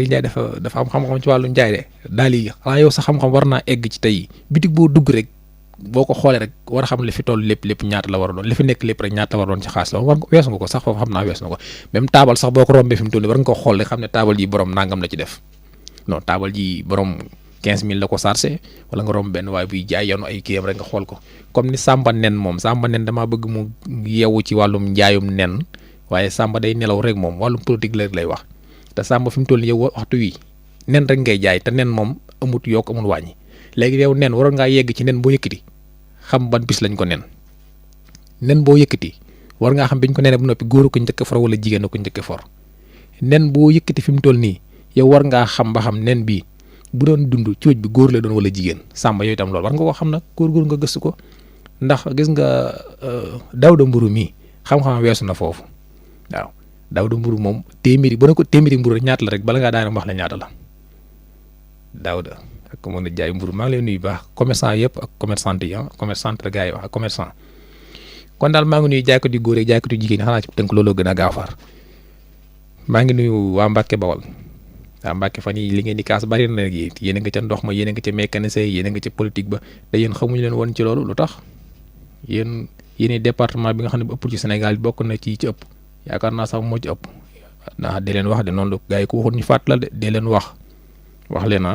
Ndiaye dafa am xam-xam ci wàllu njaay de Daali xanaa yow sa xam-xam war naa egg ci tey bitig boo dugg rek boo ko xoolee rek war a xam li fi toll lépp ñaata la war a doon li fi nekk lépp rek ñaata la war a doon ci xaalis la war nga weesu nga ko sax foofu xam naa weesu na ko même taabal sax boo ko rombee fi mu toll war nga ko xool rek xam ne taabal ji borom nangam la ci def non taabal ji borom 15000 la ko sarse wala nga romb benn waaye buy jaay yoonu ay kiyam rek nga xool ko comme ni Samba Nen moom Samba Nen damaa bëgg mu yeewu ci wàllum njaayum nen waaye Samba day nelaw rek moom wàllum politique la rek lay wax te Samba fi mu toll nii yow waxtu wi nen rek ngay jaay te nen moom amut yokk amul wàññi léegi yow nen waroon ngaa yegg ci nen boo yëkkati xam ban bis lañ ko nen boo yëkkati war ngaa xam biñ ko nene bu noppi góor ko njëkk for wala jigéen ko njëkk for nen boo yëkkati fi mu toll nii yow war ngaa xam ba xam nen bii bu doon dund cuuj bi góor la doon wala jigéen Samba yooyu itam loolu war nga ko xam nag góor nga gëstu ko ndax gis nga Daouda Mburu mi xam-xam weesu na foofu waaw Daouda Mburu moom téeméeri bu ne ko téeméeri mburu rek ñaata la rek bala ngaa daane wax la ñaata la Daouda ak mën a jaay mburu maa ngi lay nuyu baax commerçant yëpp ak commerçante yi commerçante la gars yi wax ak commerçant kon daal maa ngi nuyu jaaykatu góor yi jaaykatu jigéen ñi xanaa ci tënk looloo gën a gaaw far maa ngi nuyu waa Mbàkke Bawol waa Mbàkke fan yi li ngeen di kaas bari na léegi yéen a nga ca ndox ma yéen a nga ca mécanicien yéen a nga ca politique ba te yéen xamuñu leen woon ci loolu lu tax yéen département bi nga xam ne bu ëpp ci Sénégal bokk na ci ëpp yaakaar naa sax moo ci ëpp ndax dee leen wax de noonu la gars yi ko waxoon ñu fàtt la de dee leen wax leen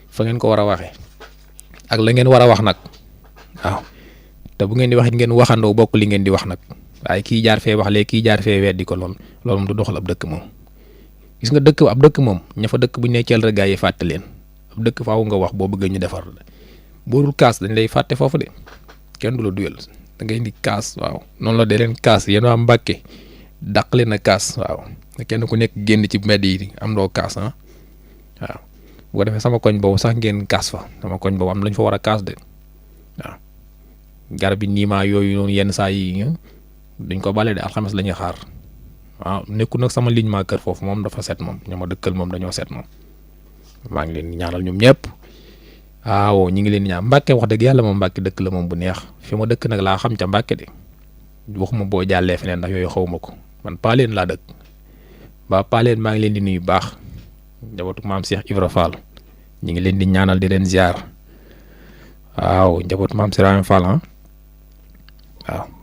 fa ngeen ko war a waxee ak la ngeen war a wax nag waaw te bu ngeen di wax it ngeen waxandoo bokk li ngeen di wax nag waaye kii jaar fee wax léegi kii jaar fee weddi ko loolu moom du doxal ab dëkk moom gis nga ab dëkk moom ña fa dëkk bu ñu nee ceel rek gaa yi fàtte leen ab dëkk faaw nga wax boo bëggee ñu defar boo dul kaas dañ lay fàtte foofu de kenn du la duyal da ngay di kaas waaw noonu la dee leen kaas yéen waa Mbàkke dàq leen a kaas waaw kenn ku nekk génn ci mbedd yi am loo kaas waaw bu ko defee sama koñ boobu sax ngeen kaas fa sama koñ boobu am lañ fa war a kaas de waaw garab yi niimaa yooyu noonu yenn saa yi duñ ko bale de alxames la ñuy xaar waaw nekku nag sama ligne ma kër foofu moom dafa set moom ña ma dëkkal moom dañoo set moom maa ngi leen di ñaanal ñoom ñëpp waaw ñi ngi leen di ñaan Mbàkke wax dëgg yàlla moom Mbàkke dëkk la moom bu neex fi ma dëkk nag laa xam ca Mbàkke de waxuma boo jàllee feneen ndax yooyu xawma ko man Paaleen laa dëkk ba Paaleen maa ngi leen di nuyu baax njabootu maam Cheikh Ibra Fall ñi ngi leen di ñaanal di leen ziar waaw njabootu maam Serigne Fall waaw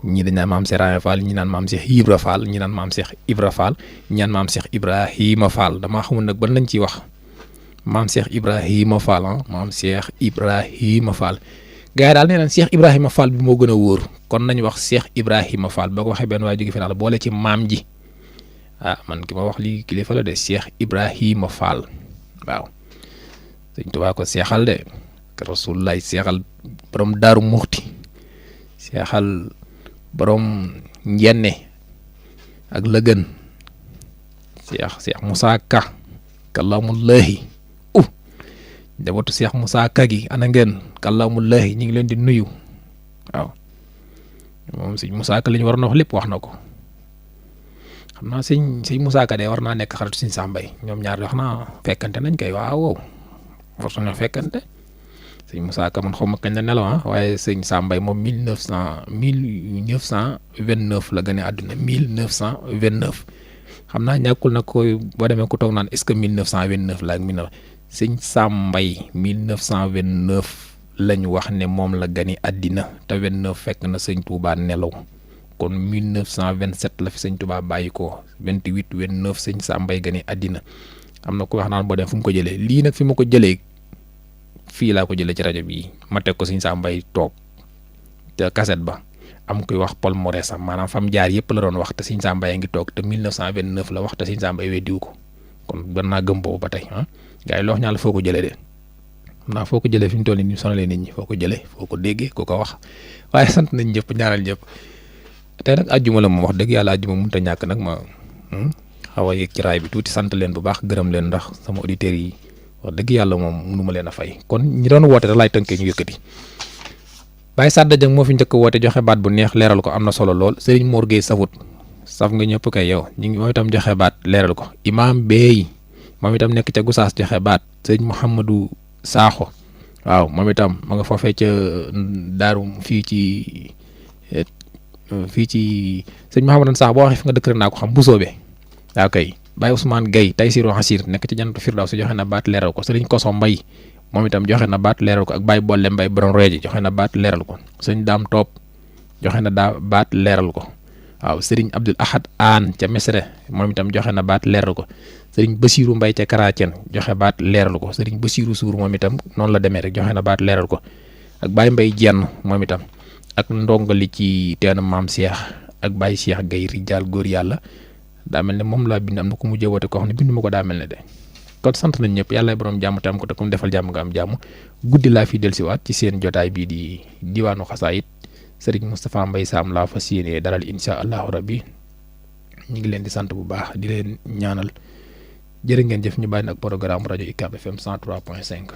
ñii dañ naan maam Serigne Fall ñi naan maam Cheikh Ibra Fall ñi naan maam Cheikh Ibra Fall ñi naan maam Cheikh Ibrahima Fall damaa xamul nag ban lañ ciy wax maam Cheikh Ibrahima Fall maam Cheikh Ibrahima Fall gars yi daal nee naan Cheikh Ibrahima Fall bi moo gën a wóor kon nañu wax Cheikh Ibrahima Fall boo ko waxee benn waaye jóge fi daal boole ci maam ji man ki ma wax lii kilifa la de Cheikh Ibrahima Fall waaw sëñ Tuubaa ko seexal de Rasulullah seexal borom Daaru Muxti seexal borom njenne ak lëgën Cheikh Moussa Ka kàllaamullaahi njabootu Cheikh Moussa Ka gi ana ngeen kàllaamullaahi ñu ngi leen di nuyu waaw moom sëñ Moussa Ka li ñu war na wax lépp wax na ko xam naa sëñ Moussa Ka de war naa nekk xaritu sëñ Sambay ñoom ñaar wax naa fekkante nañ koy waaw war nañoo fekkante sëñ Moussa Ka man xaw ma kañ la nelaw waaye sëñ Sambay moom 1929 la gën a àdduna 1929 xam naa ñàkkul nag koy boo demee ku toog naan est-ce que 1929 la ak 19 sëñ Sam Mbaye 1929 lañ wax ne moom la gani àddina te 29 fekk na sëñ Touba nelaw kon 1927 la fi sëñ Touba bàyyi ko 28 29 sëñ Sam Mbaye gani àddina am na ko wax naan boo dem fu mu ko jëlee lii nag fi ma ko jëlee fii laa ko jëlee ci rajo bii ma teg ko sëñ Sam Mbaye toog te cassette ba am koy wax Paul Morès am maanaam fam jaar yëpp la doon wax te sëñ Sam Mbaye ngi toog te 1929 la wax te sëñ Sam Mbaye weddiwu ko kon ban naa gëm boobu ba tey gars yi loo ñaal foo ko jëlee de xam naa foo ko jëlee fi ñu toll nii sonalee nit ñi foo ko jëlee foo ko déggee ko ko wax waaye sant nañ ñëpp ñaanal ñëpp tey nag àjjuma la moom wax dëgg yàlla àjjuma mënut a ñàkk nag ma xaw a yëg ci raay bi tuuti sant leen bu baax gërëm leen ndax sama auditeurs yi wax dëgg yàlla moom mënu ma leen a fay kon ñi doon woote da laay tënkee ñu yëkkati Baye Sadda Dieng moo fi njëkk woote joxe baat bu neex leeral ko am na solo lool Serigne Mor Gueye safut saf nga ñëpp kay yow ñu ngi moom itam joxe baat leeral ko Imam Bey moom itam nekk ca Gosaas joxe baat Serigne Mouhamadou Sakho waaw moom itam ma nga foofee ca daaru fii ci sëñ Mouhamadou Sakho boo waxee fi nga dëkk rek naa ko xam bu soobee waaw kay Baye Ousmane Gueye Taysiru Hasir nekk ci Jannatul Firdaws joxe na baat leeral ko Serigne Koso Mbaye moom itam joxe na baat leeral ko ak Baye Bolle Mbaye borom reeji joxe na baat leeral ko sëñ Daam Toop joxe na baat leeral ko waaw Serigne Abdoul Ahad Aan ca Mesre moom itam joxe na baat leeral ko Serigne Bassirou Mbaye ca Karaacen joxe baat leeral ko Serigne Bassirou Sour moom itam noonu la demee rek joxe na baat leeral ko ak Baye Mbaye Jenn moom itam ak ndongali ci teenu Maam Cheikh ak Baye Cheikh Gueye Rijal góor yàlla daa mel ne moom laa bind am na ko mujjee woote koo xam ne bindu ma ko daa mel ne de kon sant nañ ñëpp yàlla borom jàmm te am ko te comme defal jàmm nga am jàmm guddi laa fi dellusiwaat ci seen jotaay bii di diwaanu xasaayit Serigne Moustapha Mbaye Sam laa fas yéenee dalal incha allahu rabbi ñu ngi leen di sant bu baax di leen ñaanal jërë ngeen jëf ñu bàyyi nag programme rajo UCAB FM 103.5.